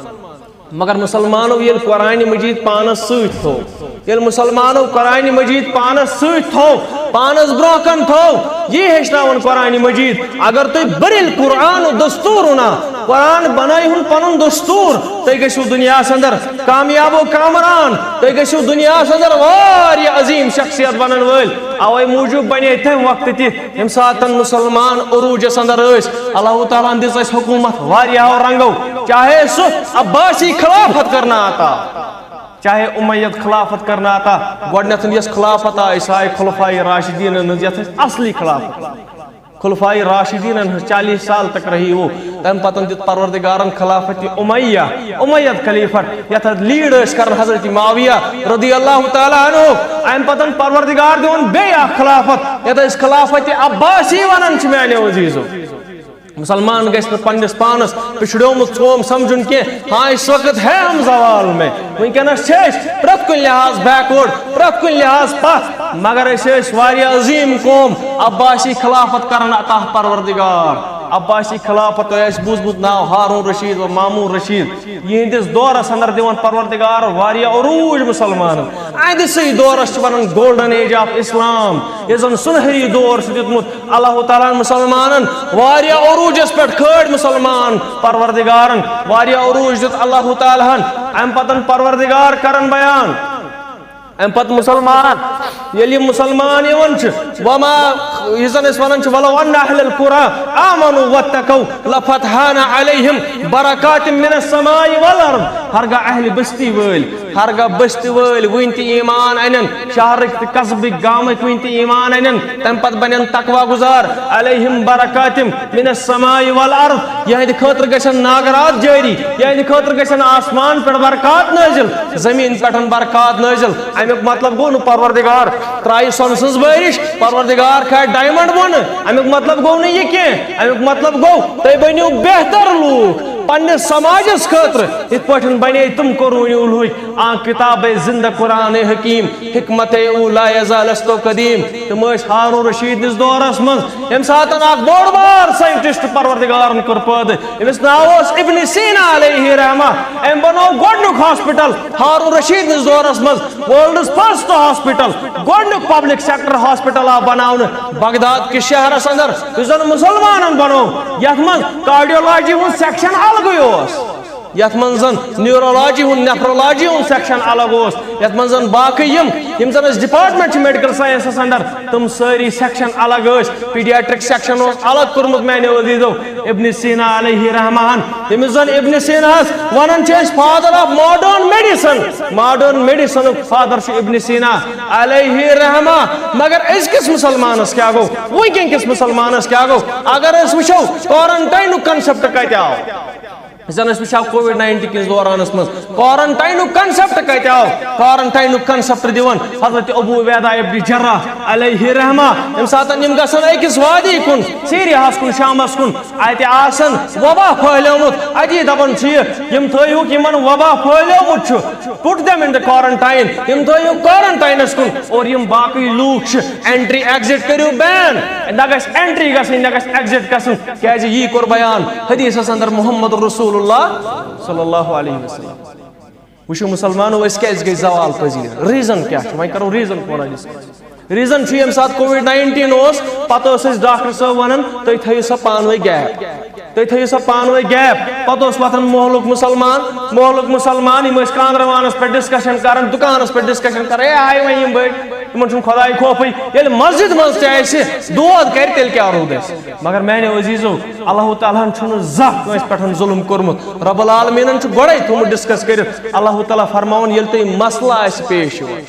مگر مُسلمانو ییٚلہِ قرآنِ مجیٖد پانس سۭتۍ تھوو، ییٚلہِ مُسلمانو قرآنِ مجیٖد پانس سۭتۍ تھوو، پانس برونٛہہ کن تھوو، یی ہیٚچھناوان قرآنِ مجیٖد۔ اگر تُہۍ بٔرِل قرآن و دستوٗر ونا، قرآن بنٲیہُن پنُن دستوٗر، تُہۍ گٔژھِو دُنیاہس اندر کامیاب و کامران، تُہۍ گٔژھِو دُنیاہس اندر واریاہ عظیٖم شخصیت بنن وٲلۍ۔ اوے موٗجوٗب بنے تمہِ وقتہٕ تہِ ییٚمہِ ساتَن مُسلمان عروٗجَس اندر ٲسۍ، اللہ تعالیٰ ہَن دِژ اَسہِ حکوٗمت واریاہو رنگو، چاہے سُہ عباسی خلافت کرنا آتا، چاہے امیت خلافت کرنا آتا۔ گۄڈٕنیتھ یۄس خلافت آیہِ، سۄ آیہِ خلفائے راشدیٖنَن ہٕنٛز، یَتھ أسۍ اصلی خلافت، خلفائے راشدیٖنَن ہٕنٛز چالیس سال تک رہی وہ۔ تَمہِ پتہٕ دیُت پروردگارن خلافت امیہ، امیت خلیفت، یتھ لیڈ ٲسۍ کران حضرت معاویہ رضی اللہ تعالیٰ عنہ۔ امہِ پتہٕ پروردگار دِوان بیٚیہِ اکھ خلافت، یتھ أسۍ خلافت عباسی ونان چھِ، میانیو عزیزو۔ مسلمان گژھِ نہٕ پننِس پانس پچھڑیومُت قوم سمجھُن کینٛہہ۔ ہاں، اس وقت ہے ہم زوال میں، وٕنکیٚنس چھِ أسۍ پرٛٮ۪تھ کُنہِ لحاظ بیکورڈ، پرٛٮ۪تھ کُنہِ لحاظ پتھ، مگر أسۍ ٲسۍ واریاہ عظیٖم قوم۔ عباسی خلافت کرن عطا پروردگار۔ عباسی خلافت، تۄہہِ آسہِ بوٗزمُت ناو ہارون رشید و مامون رشید۔ یِہنٛدِس دورس اندر دِوان پروردگار واریاہ عروٗج مسلمانن۔ اہنٛدسٕے دورس چھِ ونان گولڈن ایج آف اسلام، یُس زن سُنہری دور چھُ دیُتمُت اللہ تعالیٰ ہن مسلمانن۔ واریاہ عروٗجس پٮ۪ٹھ کھٲڑۍ مسلمان پروردگارن، واریاہ عروٗج دیُت اللہ تعالیٰ ہن۔ امہِ پتہٕ پروردگار کرن بیان۔ امہِ پتہٕ مسلمان، ییٚلہِ یِم مسلمان یِوان چھِ، وما، یُس زن أسۍ ونان چھِ، "ولو ان اہل القرى آمنوا واتقوا لفتحنا علیہم برکات من السماء والارض"۔ ہرگاہ اہل بستی وٲلۍ، ہرگاہ بستی وٲلۍ وٕنۍ تہِ ایمان انن، شہرٕکۍ تہٕ قصبٕکۍ، گامٕکۍ وٕنۍ تہِ ایمان انن، تمہِ پتہٕ بنن تقوی گزار، علیہم برکات من السماء والارض، یہنٛدِ خٲطرٕ گژھن ناگرات جٲری، یہنٛدِ خٲطرٕ گژھن آسمان پٮ۪ٹھ برکات نٲزِل، زمین پٮ۪ٹھ برکات نٲزِل۔ امیُک مطلب گوٚو نہٕ پروردگار ترٛایہِ سۄنہٕ سٕنٛز بٲرِش، پروردگار کھایہِ ڈایمنڈ بۄنہٕ۔ امیُک مطلب گوٚو نہٕ یہِ کینٛہہ۔ امیُک مطلب گوٚو، تُہۍ بٔنِو بہتر لوٗکھ پننِس سماجس خٲطرٕ۔ یِتھ پٲٹھۍ بنے تِم قرون اوٗلہٕکۍ آ کتاب زندہ قرآن حکیم، حکمت اولا یزال است و قدیم۔ تِم ٲسۍ ہارون رشید نِس دورس منٛز، ییٚمہِ ساتہٕ اکھ بوٚڑ بار سائنٹسٹ پروردگارن کوٚر پٲدٕ۔ أمِس ناو اوس ابن سینا علیہ رحمہ۔ أمۍ بنوو گۄڈٕنیُک ہاسپٹل ہارون رشید نِس دورس منٛز، ورلڈس فرسٹ ہاسپٹل، گۄڈٕنیُک پبلک سیکٹر ہاسپٹل آو بناونہٕ بغداد کِس شہرس اندر، یُس زن مسلمانن بنوو، یتھ منٛز کارڈیولوجی ہُنٛد سیکشن الگٕے اوس، یتھ منٛز زن نیورولوجی ہُنٛد، نیفرولوجی ہُنٛد سیکشن الگ اوس، یتھ منٛز زن باقٕے یِم، یِم زن أسۍ ڈپارٹمنٹ چھِ میڈیکل ساینسس اندر، تِم سٲری سیکشن الگ ٲسۍ۔ پیڈیاٹرک سیکشن اوس الگ کوٚرمُت میانیو عزیزو ابن سینا علیہ رحمہ ہن، ییٚمِس زن ابن سیناہس ونان چھِ أسۍ father of modern medicine۔ Modern میڈیسنُک فادر چھُ ابن سینا علیہ رحمہ۔ مگر أزکِس مسلمانس کیٛاہ گوٚو؟ وٕنکیٚن کِس مسلمانس کیٛاہ گوٚو؟ اگر أسۍ وٕچھو، کورنٹاینُک کنسپٹ کتہِ آو؟ زن أسۍ وٕچھو کووڈ ناینٹیٖن کِس دورانس منٛز کورنٹاینُک کنسپٹ کتہِ آو؟ کورنٹاینُک کنسپٹ دِوان حضرت ابو عبیدہ ابن جراح علیہ رحمہ۔ ییٚمہِ ساتہٕ یِم گژھن أکِس وادی کُن، سیریاہس کُن، شامس کُن، اتہِ آسن وبا پھٔہلیومُت، اتی دپان چھِ یہِ، یِم تھٲیہُکھ یِمن وبا پھٔہلیومُت چھُ، put them in the quarantine، یِم تھٲیہُکھ کورنٹاینس کُن، اور یِم باقٕے لوٗکھ چھِ، entry exit کٔرِو ban، نہ گژھِ entry گژھٕنۍ، نہ گژھِ exit گژھُن، کیازِ یی کوٚر بیان حدیثس اندر محمد رسول اللہ صلی اللہ علیہ وسلم۔ وٕچھِو مسلمانو، أسۍ کیٛازِ گٔے زوال پذیٖر؟ ریٖزن کیٛاہ چھُ؟ وۄنۍ کرو ریٖزن تھوڑا ڈسکس۔ ریٖزن چھُ، ییٚمہِ ساتہٕ کووِڈ ناینٹیٖن اوس، پتہٕ اوس اَسہِ ڈاکٹر صٲب ونان، تُہۍ تھٲیِو سا پانہٕ ؤنۍ گیپ، تُہۍ تھٲیِو سا پانہٕ ؤنۍ گیپ۔ پتہٕ اوس وۄتھان محلُک مسلمان، محلُک مسلمان، یِم ٲسۍ کاندرٕ وانس پٮ۪ٹھ ڈسکشن کران، دُکانس پٮ۪ٹھ ڈسکشن کران، ہے آے وۄنۍ یِم بٔڑۍ، یِمن چھُنہٕ خۄداے خوفٕے۔ ییٚلہِ مسجد منٛز تہِ اَسہِ دود کرِ، تیٚلہِ کیٛاہ روٗد اَسہِ؟ مگر میانیو عزیٖزو، اللہ تعالیٰ ہن چھُنہٕ زانٛہہ کٲنٛسہِ پٮ۪ٹھ ظُلُم کوٚرمُت۔ رب العالمیٖنن چھُ گۄڈے تھوٚومُت ڈسکس کٔرِتھ۔ اللہ تعالیٰ فرماوان، ییٚلہِ تۄہہِ مسلہٕ آسہِ پیش یِوان،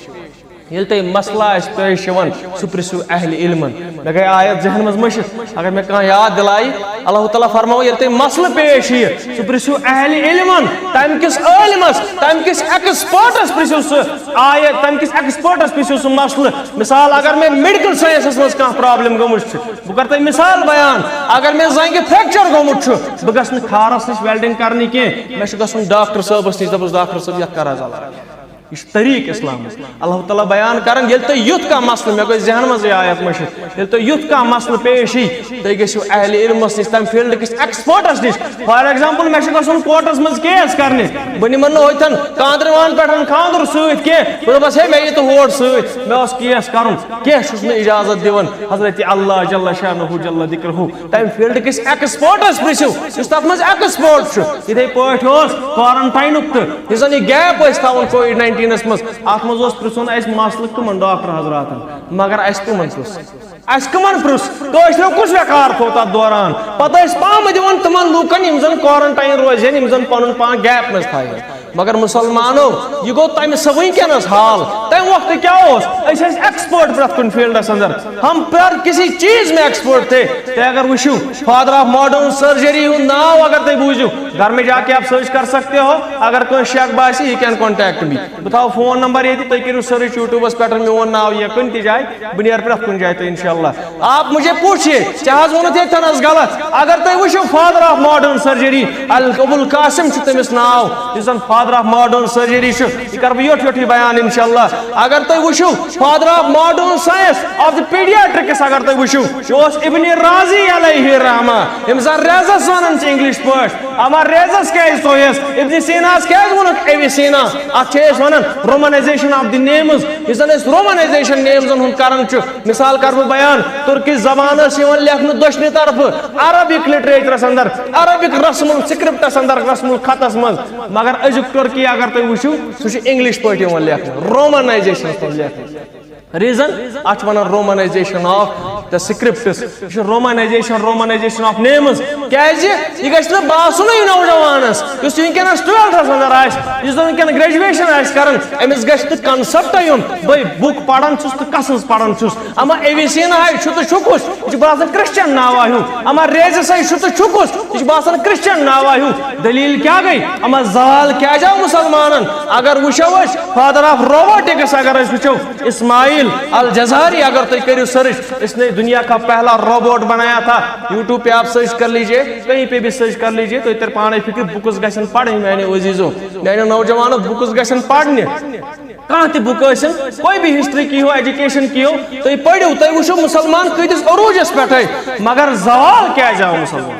ییٚلہِ تۄہہِ مسلہٕ آسہِ پیش یِوان، سُہ پرٛژھِو اہلِ علمن۔ مےٚ گٔے آیت ذہن منٛز مٔشِتھ، اگر مےٚ کانٛہہ یاد دِلایہِ۔ اللہ تعالیٰ فرماوان، ییٚلہِ تۄہہِ مسلہٕ پیش یِیہِ، سُہ پرٛژھِو اہلِ علمن، تمہِ کِس عٲلمس، تمہِ کِس ایکسپٲرٹس پرٛژھِو سُہ۔ آیت، تمہِ کِس ایکسپٲرٹس پرٛژھِو سُہ مسلہٕ۔ مثال، اگر مےٚ میڈیکل ساینسس منٛز کانٛہہ پرابلم گٔمٕژ چھِ، بہٕ کرٕ تۄہہِ مثال بیان، اگر مےٚ زنٛگہِ فریکچر گوٚمُت چھُ، بہٕ گژھٕ نہٕ کھارس نِش ویلڈنگ کرنہِ کینٛہہ، مےٚ چھُ گژھُن ڈاکٹر صٲبس نِش، دپس، ڈاکٹر صٲب، یتھ کر حظ علاج۔ یہِ چھُ طریٖقہٕ اسلامس۔ اللہ تعالیٰ بیان کران، ییٚلہِ تۄہہِ یُتھ کانٛہہ مسلہٕ، مےٚ گٔے ذہن منٛزٕے آیت مٔشِتھ، ییٚلہِ تۄہہِ یُتھ کانٛہہ مسلہٕ پیش یی، تُہۍ گٔژھِو اہلِ علمس نِش، تمہِ فیلڈ کِس ایکسپٲرٹس نِش۔ فار ایگزامپل، مےٚ چھُ گژھُن کورٹس منٛز کیس کرنہِ، بہٕ نِمن نہٕ ہوٚتھن کاندرِ وان پٮ۪ٹھ خانٛدرٕ سۭتۍ کینٛہہ، بہٕ دپس، ہے، مےٚ یہِ تہٕ ہور سۭتۍ، مےٚ اوس کیس کرُن، کینٛہہ چھُس نہٕ اجازت دِوان۔ حضرت اللہ جل شانہ جل ذکرہ، تمہِ فیلڈ کِس ایکسپٲرٹس پرژھِو، یُس تتھ منٛز ایکسپٲرٹ چھُ۔ یِتھے پٲٹھۍ اوس کورنٹاینُک تہٕ یُس زن یہِ گیپ ٲسۍ تھاوان کووِڈ ناینٹینس منٛز، اتھ منٛز اوس پرژھُن اسہِ مسلہٕ تِمن ڈاکٹر حضراتن، مگر اسہِ کٕمن پرژھ؟ اسہِ کٕمن پرژھ؟ کٲشریو کُس ویقار تھوٚو تتھ دوران؟ پتہٕ ٲسۍ پامہٕ دِوان تِمن لوٗکن، یِم زن کورنٹاین روزن، یِم زن پنُن پان گیپ منٛز تھاوِ۔ مگر مسلمانو، یہِ گوٚو تمہِ سۄ وٕنکیٚنس حال۔ تمہِ وقتہٕ کیٛاہ اوس؟ أسۍ ٲسۍ ایکسپٲرٹ پرٛٮ۪تھ کُنہِ فیلڈس اندر۔ ہم ہر کسی چیز میں ایکسپرٹ تھے۔ تُہۍ اگر وٕچھِو، فادر آف ماڈرن سرجری ہُنٛد ناو اگر تُہۍ بوٗزِو، گھر میں جا کے آپ سرچ کر سکتے ہو۔ اگر کٲنٛسہِ شک باسہِ، he can contact me۔ بہٕ تھاوٕ فون نمبر ییٚتہِ، تُہۍ کٔرِو سرچ یوٗٹیوٗبس پٮ۪ٹھ میون ناو یا کُنہِ تہِ جایہِ، بہٕ نیرٕ پرٛٮ۪تھ کُنہِ جایہِ تۄہہِ انشاءاللہ۔ آپ مجھے پوچھیے، ژےٚ حظ ووٚنُتھ ییٚتہِ تھَنَس غلط۔ اگر تُہۍ وٕچھِو فادر آف ماڈرن سرجری، ال-، ابوالقاسم چھُ تٔمِس ناو، یُس زَن فادر آف ماڈرن سرجری چھُ، یہِ کَرٕ بہٕ یوٚٹھ یوٚٹھٕے بیان انشاءاللہ۔ اگر تُہۍ وٕچھِو father of modern science of the paediatrics, اگر تُہۍ وٕچھِو، یہِ اوس ابن رازی علیہ رحمہ، ییٚمِس زَن ریزس وَنان چھِ انگلش پٲٹھۍ۔ اما ریزس کیازِ تھوٚوہس؟ ابن سیناہس کیازِ ووٚنُکھ ایوی سینا؟ اتھ چھِ أسۍ ونان رومنائزیشن آف دی نیمز۔ یُس زن أسۍ رومنائزیشن نیمزن ہُنٛد کران چھُ، مثال کرٕ بہٕ بیان، ترکش زبان ٲس یِوان لیکھنہٕ دٔچھنہِ طرفہٕ عربک لٹریچرس اندر، عربک رسم السکرپٹس اندر، رسم الخطس منٛز، مگر أزیُک ترکی اگر تُہۍ وٕچھِو، سُہ چھُ انگلش پٲٹھۍ یِوان لیکھنہٕ، رومنائزیشنس منٛز لیکھنہٕ۔ ریزن، اتھ چھِ ونان رومنائزیشن آف دی سکرپٹس۔ یہِ چھُ رومنائزیشن، رومنائزیشن آف نیمز۔ کیازِ؟ یہِ گژھِ نہٕ باسُنٕے نوجوانس، یُس وٕنکیٚنس ٹُویلتھس اندر آسہِ، یُس زن وٕنکیٚن گریجویشن آسہِ کران، أمِس گژھِ نہٕ کنسپٹے یُن، بہٕ بُک پران چھُس تہٕ کسٕنز پران چھُس۔ اما ایوی سینا ہے چھُ تہٕ چھُ کُس؟ یہِ چھُ باسان کرسچن ناوا ہیوٗ۔ اما ریزس ہے چھُ تہٕ چھُ کُس؟ یہِ چھُ باسان کرسچن ناوا ہیوٗ۔ دلیل کیٛاہ گٔے؟ اما زوال کیٛازِ آو مسلمانن؟ اگر وٕچھو أسۍ، فادر آف روبوٹکس اگر أسۍ وٕچھو، اسماعیل الجزاری، اگر تُہۍ کٔرِو سرچ، اس نے دنیا کا پہلا روبوٹ بنایا تھا۔ یوٹیوب پہ آپ سرچ کر لیجئے، کہیں پہ بھی سرچ کر لیجئے، تو اتر پانے فکر بکس گژھن پڑھنۍ میانیو عزیزو، میانیو نوجوانو، بکس گژھن پڑھنہِ۔ کانٛہہ تہِ بُک ٲسِن، کوئی بھی ہسٹری کی ہو، ایجوکیشن کی ہو، تُہۍ پٔرِو، تُہۍ وٕچھِو مسلمان کۭتِس عروٗجس پٮ۪ٹھے، مگر زوال کیٛازِ آو مسلمان؟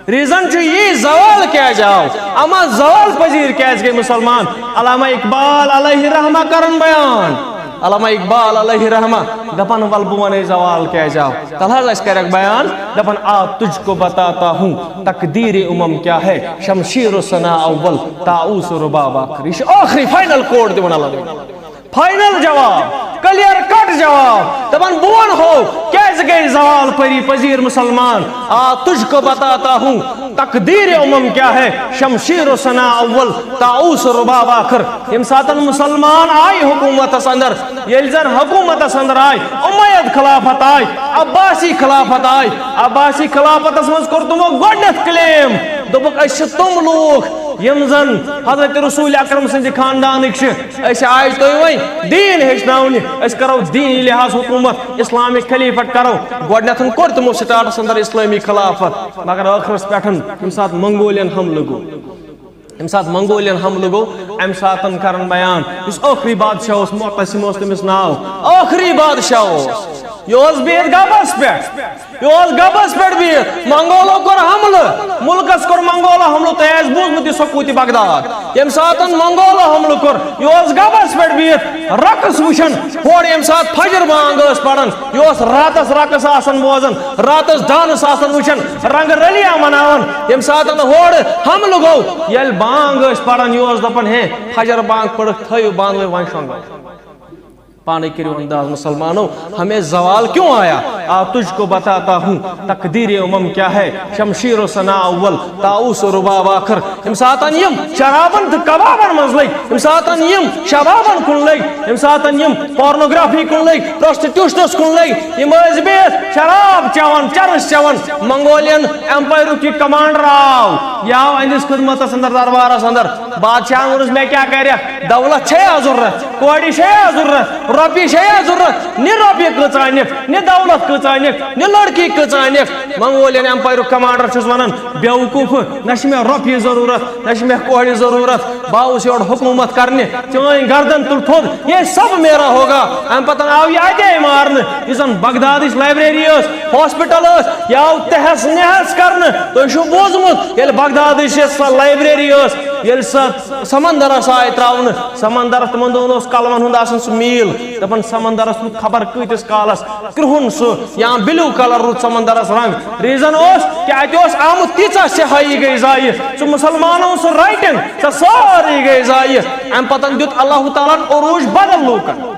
ریزن چھُ یی، زوال کیٛازِ آو؟ اما زوال پذیر کیٛازِ گٔے مسلمان؟ علامہ اقبال علیہ رحمہ کرن بیان۔ علامہ اقبال علیہ رحمہ دپان، ول بہٕ ونے زوال کیٛازِ آو۔ تلہٕ حظ اسہِ کرکھ بیان، دپان، آ تجھ کو بتاتا ہوں تقدیر امم کیا ہے، شمشیر و ثنا اول، طاؤس و رباب آخر۔ یہِ چھُ ٲخری فائنل کوٹ دِوان علامہ۔ فائنل جواب، کلیئر کٹ جواب۔ دپان بہٕ ونہو کیٛازِ گٔے زوال پری پذیر مسلمان۔ آ تجھ کو بتاتا ہوں تقدیر امم کیا ہے، شمشیر و ثنا اول، طاؤس و رباب آخر۔ ییٚمہِ ساتن مسلمان آے حکومتس اندر، ییٚلہِ زن حکومتس اندر آے، امیہ خلافت آے، عباسی خلافت آے، عباسی خلافتس منٛز کوٚر تِمو گۄڈٕنیتھ کلیم، دوٚپُکھ، أسۍ چھِ تِم لوٗکھ یِم زن حضرت رسول اکرم سٕنٛدِ خاندانٕکۍ چھِ۔ أسۍ آے تُہۍ وۄنۍ دیٖن ہیٚچھناونہِ، أسۍ کرو دیٖنی لحاظ حکومت، اسلامک خلیفت کرو۔ گۄڈٕنیتھ کوٚر تِمو سٹارٹس اندر اسلٲمی خلافت، مگر ٲخرس پٮ۪ٹھ ییٚمہِ ساتہٕ منگولین حملہٕ گوٚو، ییٚمہِ ساتہٕ منگولین حملہٕ گوٚو، امہِ ساتہٕ کرن بیان، یُس ٲخری بادشاہ اوس، معتصم اوس تٔمِس ناو، ٲخری بادشاہ اوس۔ یہِ اوس بِہِتھ گبس پٮ۪ٹھ، یہِ اوس گبس پٮ۪ٹھ بِہِتھ۔ منگولو کوٚر حملہٕ، مُلکس کوٚر منگولو حملہٕ۔ تۄہہِ آسہِ بوٗزمُت یہِ سقوٗطِ بغداد۔ ییٚمہِ ساتن منگولو حملہٕ کوٚر، یہِ اوس گبس پٮ۪ٹھ بِہِتھ رقص وٕچھان۔ ہورٕ ییٚمہِ ساتہٕ فجر بانگ ٲس پران، یہِ اوس راتس رقص آسان بوزان، راتس ڈانس آسان وٕچھان، رنگ رٔلیاں مناوان۔ ییٚمہِ ساتن ہورٕ حملہٕ گوٚو، ییٚلہِ بانگ ٲسۍ پران، یہِ اوس دپان، ہے، فجر بانگ پٔرٕکھ، تھٲیِو بانگہٕ، وۄنۍ شۄنٛگو۔ پانے کٔرِو انداز مسلمانو، ہمیں زوال کیوں آیا؟ آ تجھ کو بتاتا ہوں تقدیر امم کیا ہے، شمشیر و ثنا اول، طاؤس و رباب آخر۔ ییٚمہِ ساتن یِم شرابن تہٕ کبابن منٛز لٔگۍ، ییٚمہِ ساتن یِم شبابن کُن لٔگۍ، ییٚمہِ ساتن یِم پورنوگرافی کُن لٔگۍ، پروسٹیٹیوشنس کُن لٔگۍ، یِم ٲسۍ بِہِتھ شراب چٮ۪وان، چرس چٮ۪وان۔ منگولین ایمپایرُک یہِ کمانڈر آو، یہِ آو أہنٛدِس خدمتس اندر، دربارس اندر۔ بادشاہن ووٚنُس، مےٚ کیٛاہ کرکھ؟ دولت چھے یا ضروٗرت؟ کورِ چھے یا ضروٗرت؟ رۄپیہِ چھے یا ضروٗرت؟ نہِ رۄپیہِ کۭژاہ نِکھ، نہِ دولت کۭژاہ نِکھ، نہِ لڑکی کۭژاہ نِکھ۔ منگولین ایمپایرُک کمانڈر چھُس ونان، بیوقوف، نہ چھِ مےٚ رۄپیہِ ضروٗرت، نہ چھِ مےٚ کورِ ضروٗرت۔ بہٕ آوُس یور حکوٗمت کرنہِ، چٲنۍ گردن تُل تھوٚد، یہ سب میرا ہوگا۔ امہِ پتہٕ آو یہِ اتے مارنہٕ۔ یُس زن بغدادٕچ لائبریری ٲس، ہاسپٹل ٲس، یہِ آو تہس نہس کرنہٕ۔ تُہۍ چھُو بوٗزمُت، ییٚلہِ بغدادٕچ یۄس سۄ لائبریری ٲس، ییٚلہِ سۄ سمندرس آیہِ تراونہٕ، سمندرس، تِمن دۄہن اوس قلمن ہُنٛد آسان سُہ میٖل، دپان سمندرس تُل خبر کۭتِس کالس کرٛہُن سُہ یا بلیو کلر روٗد سمندرس رنگ۔ ریزن اوس کہ اتہِ اوس آمُت، تیٖژاہ سیاہی گٔے ضایہِ، سُہ مسلمانن سُہ رائٹنگ، سۄ سٲرٕے گٔے ضایہِ۔ امہِ پتن دیُت اللہ تعالیٰ ہن عروج بدل لوٗکن۔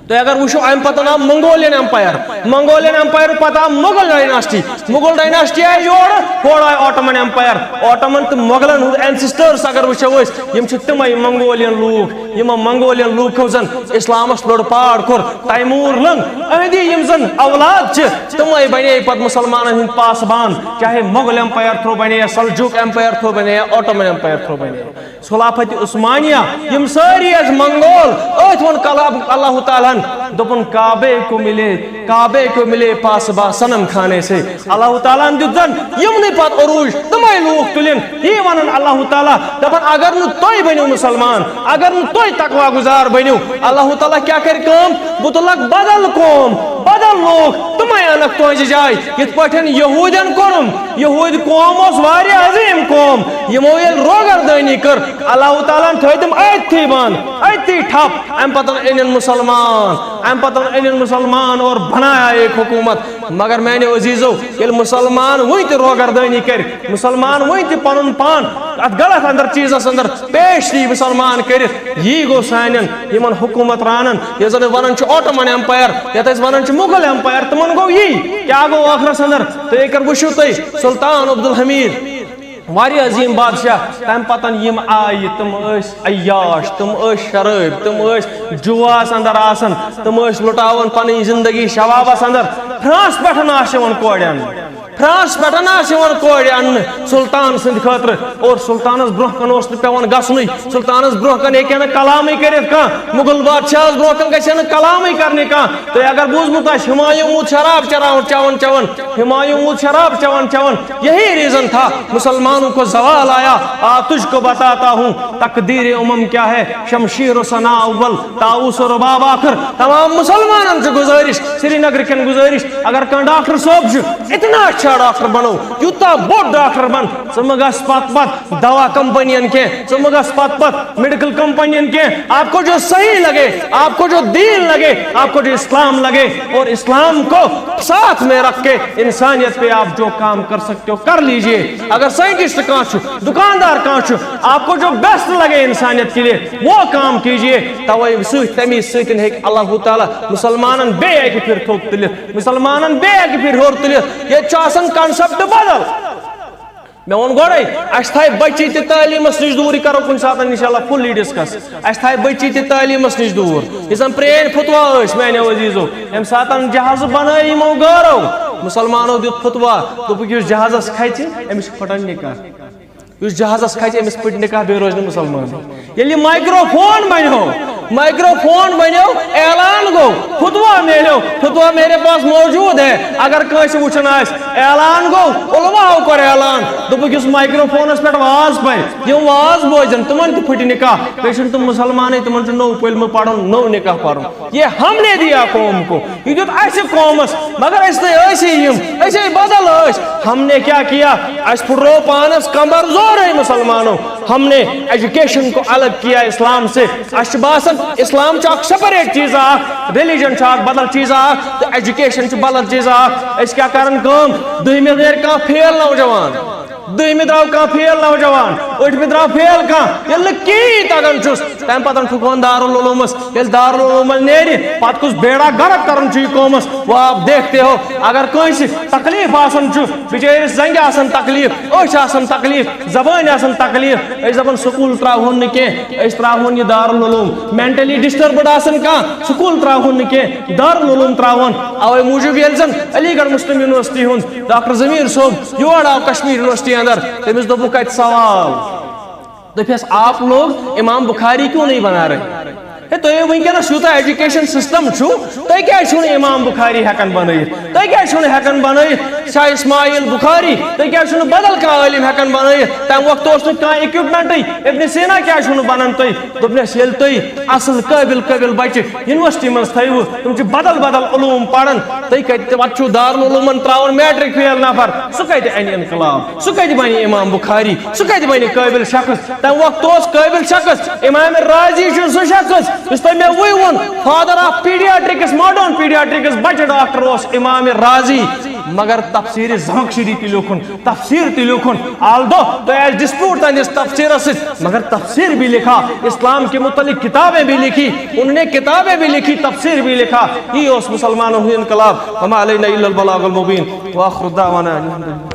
تُہۍ اگر وٕچھِو، امہِ پتہٕ آو منگولین ایمپایر، منگولین ایمپایر پتہٕ آو مغل ڈائناسٹی، مغل ڈائناسٹی آیہِ یورٕ، ہورٕ آیہِ آٹومن ایمپایر۔ آٹومن تہٕ مغلن ہُنٛد اینسسٹرس اگر وٕچھو أسۍ، یِم چھِ تِمے منگولین لوٗکھ، یِمو منگولین لوٗکو زن اسلامس لوٚڑ پاڑ کوٚر، تیمور لنگ۔ أہنٛدی یِم زن اولاد چھِ، تِمے بنے پتہٕ مسلمانن ہٕنٛدۍ پاسبان، چاہے مغل ایمپایر تھرو بنے یا سلجوک ایمپایر تھرو بنے یا آٹومن ایمپایر تھرو بنے۔ خلافت عثمانیہ، یِم سٲری ٲسۍ منگول، أتھۍ ووٚن کلام اللہ تعالیٰ ہن، دوٚپُن، کعبے کو ملے، کعبے کو ملے پاسباں صنم خانے سے۔ اللہ تعالیٰ ہن دیُت زن یِمنٕے پتہٕ عروج، تِمے لوٗکھ تُلِن۔ یی ونان اللہ تعالیٰ، دپان، اگر نہٕ تُہۍ بٔنِو مسلمان، اگر نہٕ تُہۍ تقوی گزار بٔنِو، اللہ تعالیٰ کیٛاہ کرِ کٲم؟ بہٕ تُلکھ بدل قوم، بدل لوٗکھ، تِمے انکھ تُہنٛزِ جایہِ۔ یِتھ پٲٹھۍ یہوٗدٮ۪ن کوٚرُن، یہوٗدۍ قوم اوس واریاہ عظیٖم قوم، یِمو ییٚلہِ روگردٲنی کٔر، اللہ تعالیٰ ہن تھٲے تِم أتھی بنٛد، أتھی ٹھپ۔ امہِ پتہٕ أنِن مسلمان، امہِ پتہٕ أنِن مسلمان اور بنایا ایک حکومت۔ مگر میانیو عزیزو، ییٚلہِ مسلمان وُنہِ تہِ روگردٲنی کرِ، مسلمان وُنہِ تہِ پنُن پان اتھ غلط اندر چیٖزس اندر پیش یی مسلمان کٔرِتھ، یی گوٚو سانٮ۪ن یِمن حکومت رانن، یتھ زن ونان چھِ آٹومن ایمپایر، یتھ أسۍ ونان چھِ مغل ایمپایر، تِمن گوٚو یی۔ کیٛاہ گوٚو ٲخرس اندر؟ تُہۍ اگر وٕچھِو تُہۍ، سلطان عبدالحمید، واریاہ عظیٖم بادشاہ، تمہِ پتن یِم آیہِ، تِم ٲسۍ عیاش، تِم ٲسۍ شرٲبۍ، تِم ٲسۍ جُواہس اندر آسان، تِم ٲسۍ لُٹاوان پنٕنۍ زندگی شبابس اندر۔ فرانس پٮ۪ٹھ آسہٕ یِوان کورِ اننہٕ، فرانس پٮ۪ٹھ آسہٕ یِوان کورِ اننہٕ سلطان سٕنٛدِ خٲطرٕ، اور سلطانس برونٛہہ کن اوس نہٕ پٮ۪وان گژھنُے، سلطانس برونٛہہ کن ہیٚکہِ ہا نہٕ کلامٕے کٔرِتھ کانٛہہ، مغل بادشاہس برونٛہہ کن گژھِ ہا نہٕ کلامٕے کرنہِ کانٛہہ۔ تۄہہِ اگر بوٗزمُت آسہِ، ہمایوٗن ووت شراب چراوان، چٮ۪وان، چٮ۪وان، ہمایوٗن ووت شراب چٮ۪وان، چٮ۪وان، یہی ریزن تھا مسلمانوں کو زوال آیا۔ آ تجھ کو بتاتا ہوں تقدیر امم کیا ہے، شمشیر و ثنا اول، طاؤس و رباب آخر۔ تمام مسلمانن چھِ گزارش، سری نگر کٮ۪ن گزارش، اگر کانٛہہ ڈاکٹر صٲب چھُ، اتنا اچھا ڈاکٹر بنو، یوٗتاہ بوٚڑ ڈاکٹر بن، ژٕ مہٕ گژھ پتھ پتھ دوا کمپنین کینٛہہ، ژٕ مہٕ گژھ پتھ پتھ میڈیکل کمپنین کینٛہہ۔ آپ کو جو صحیح لگے، آپ کو جو دین لگے، آپ کو جو اسلام لگے اور اسلام کو ساتھ میں رکھ کے انسانیت پہ آپ جو کام کر سکتے ہو، کر لیجئے۔ اگر سائنٹسٹ کانٛہہ چھُ، دکاندار کانٛہہ چھُ، آپ کو جو بیسٹ لگے انسانیت کے لیے، وہ کام کیجئے۔ توے سۭتۍ، تمی سۭتۍ ہیٚکہِ اللہ تعالیٰ مسلمانن بیٚیہِ اکہِ پھِرِ تھوٚد تُلِتھ، مسلمانن بیٚیہِ اکہِ پھِرِ ہیوٚر تُلِتھ۔ ییٚتہِ چھُ آسان concept بدل۔ مےٚ ووٚن گۄڈَے، اَسہِ تھایہِ بچی تہِ تعلیٖمَس نِش دوٗر، یہِ کَرو کُنہِ ساتہٕ اِنشاء اللہ fully discuss۔ اَسہِ تھایہِ بچی تہِ تعلیٖمَس نِش دوٗر۔ یُس زَن پرٛٲنۍ فتوا ٲسۍ میٛانیو عزیٖزو، ییٚمہِ ساتہٕ جہازٕ بَنٲے یِمو غٲرو، مُسلمانو دیُت فتوا، دوٚپُکھ، یُس جہازَس کھژِ، أمِس چھِ پھٕٹان نِکاح۔ یُس جہازَس کھژِ، أمِس پھٕٹہِ نِکاح، بیٚیہِ روزِ نہٕ مُسلمان۔ ییٚلہِ یہِ microphone بَنیو، مائیکروفون بنیو، اعلان گو، فتوا میلیو، فتوا میرے پاس موجود ہے۔ اگر کٲنٛسہِ وٕچھُن آسہِ، اعلان گو، علماءو کوٚر اعلان، دوٚپُکھ یُس مائیکروفونس پٮ۪ٹھ واز پرِ، یِم واز بوزن، تِمن تہِ پھٕٹہِ نکاح، بیٚیہِ چھِنہٕ تِم مسلمانٕے، تِمن چھُ نوٚو پٔلمہٕ پرُن، نوٚو نکاح پرُن۔ یہ ہم نے دیا قوم کو، یہ دیُت اسہِ قومس، مگر أسۍ نَے ٲسی یِم، أسۍ ہے بدل ٲسۍ۔ ہم نے کیا کیا؟ اسہِ پھُٹرو پانس کمبر زورے مسلمانو۔ ہم نے ایجوکیشن کو الگ کیا اسلام سے۔ اسہِ چھُ باسان اسلام چھُ اکھ سیپریٹ چیٖزا اکھ، ریلیجن چھُ اکھ بدل چیٖزا اکھ، تہٕ ایجوکیشن چھُ بدل چیٖزا اکھ۔ أسۍ کیٛاہ کران کٲم؟ دٔہمہِ نیرِ کانٛہہ فیل نوجوان، دٔہمہِ درٛاو کانٛہہ فیل نوجوان، ٲٹھمہِ درٛاو فیل کانٛہہ، ییٚلہِ نہٕ کِہیٖنۍ تگان چھُس، تَمہِ پتہٕ چھُکھ وَنان دارالعلومس۔ ییٚلہِ دارالعلومس نیرِ، پتہٕ کُس بیڑا غرق کران چھُ یہِ قومس؟ وہ آپ دیکھتے ہو، اگر کٲنٛسہِ تکلیف آسان چھُ، بِچٲرِس زنٛگہِ آسان تکلیف، أچھ آسان تکلیف، زبٲنۍ آسان تکلیف، أسۍ دپان سکوٗل ترٛاوہون نہٕ کینٛہہ، أسۍ ترٛاوہون یہِ دارالعلوم۔ مینٹلی ڈسٹربڈ آسان کانٛہہ، سکوٗل ترٛاوہون نہٕ کینٛہہ، دارالعلوم ترٛاوہون۔ اوے موٗجوٗب ییٚلہِ زن علی گڑھ مسلم یونیورسٹی ہُنٛد ڈاکٹر ضمیٖر صٲب یور آو کشمیر یونیورسٹی اندر، تٔمِس دوٚپُکھ کتہِ سوال؟ دوٚپہَس، "آپ لوگ امام بخاری کیوں نہیں بنا رہے؟ ہے، تُہۍ وٕنکیٚنَس یوٗتاہ ایجوکیشن سسٹم چھُ، تُہۍ کیٛازِ چھِو نہٕ امام بخاری ہٮ۪کان بنٲیِتھ؟ تُہۍ کیٛازِ چھِو نہٕ ہٮ۪کان بنٲیِتھ شاہ اسماعیل بخاری؟ تُہۍ کیٛازِ چھِو نہٕ بدل کانٛہہ عٲلِم ہٮ۪کان بنٲیِتھ؟ تَمہِ وقتہٕ اوس نہٕ کانٛہہ equipment۔ ابن سینا کیٛازِ چھُو نہٕ بنان تُہۍ؟" دوٚپنَس، ییٚلہِ تُہۍ اصل قٲبل قٲبل بچہِ یونیورسٹی منٛز تھٲیوٕ، تِم چھِ بدل بدل علوم پران، تُہۍ کتہِ، پتہٕ چھُو دارالعلومن ترٛاوان میٹرک فیل نفر، سُہ کتہِ انہِ انقلاب؟ سُہ کتہِ بنہِ امام بخاری؟ سُہ کتہِ بنہِ قٲبل شخص؟ تمہِ وقتہٕ اوس قٲبل شخص امام رازی چھُ سُہ شخص یُس تۄہہِ مےٚ وُنۍ ووٚن، father of pediatrics، modern pediatrics، بچہِ ڈاکٹر اوس امام رازی۔ مگر تفسیر زمخشری تہِ لیوٚکھُن، تفسیر تہِ لیوٚکھُن۔ Although تۄہہِ آسہِ dispute تہنٛدِس تفسیرس سۭتۍ، مگر تفسیر بھی لکھا، اسلام کے متعلق کتابیں بھی لکھی، انہوں نے کتابیں بھی لکھی، تفسیر بھی لکھا۔ یہ اوس مسلمانوں ہُنٛد انقلاب۔ وما علینا الا البلاغ المبین۔ واخر دعوانا ان الحمد للہ۔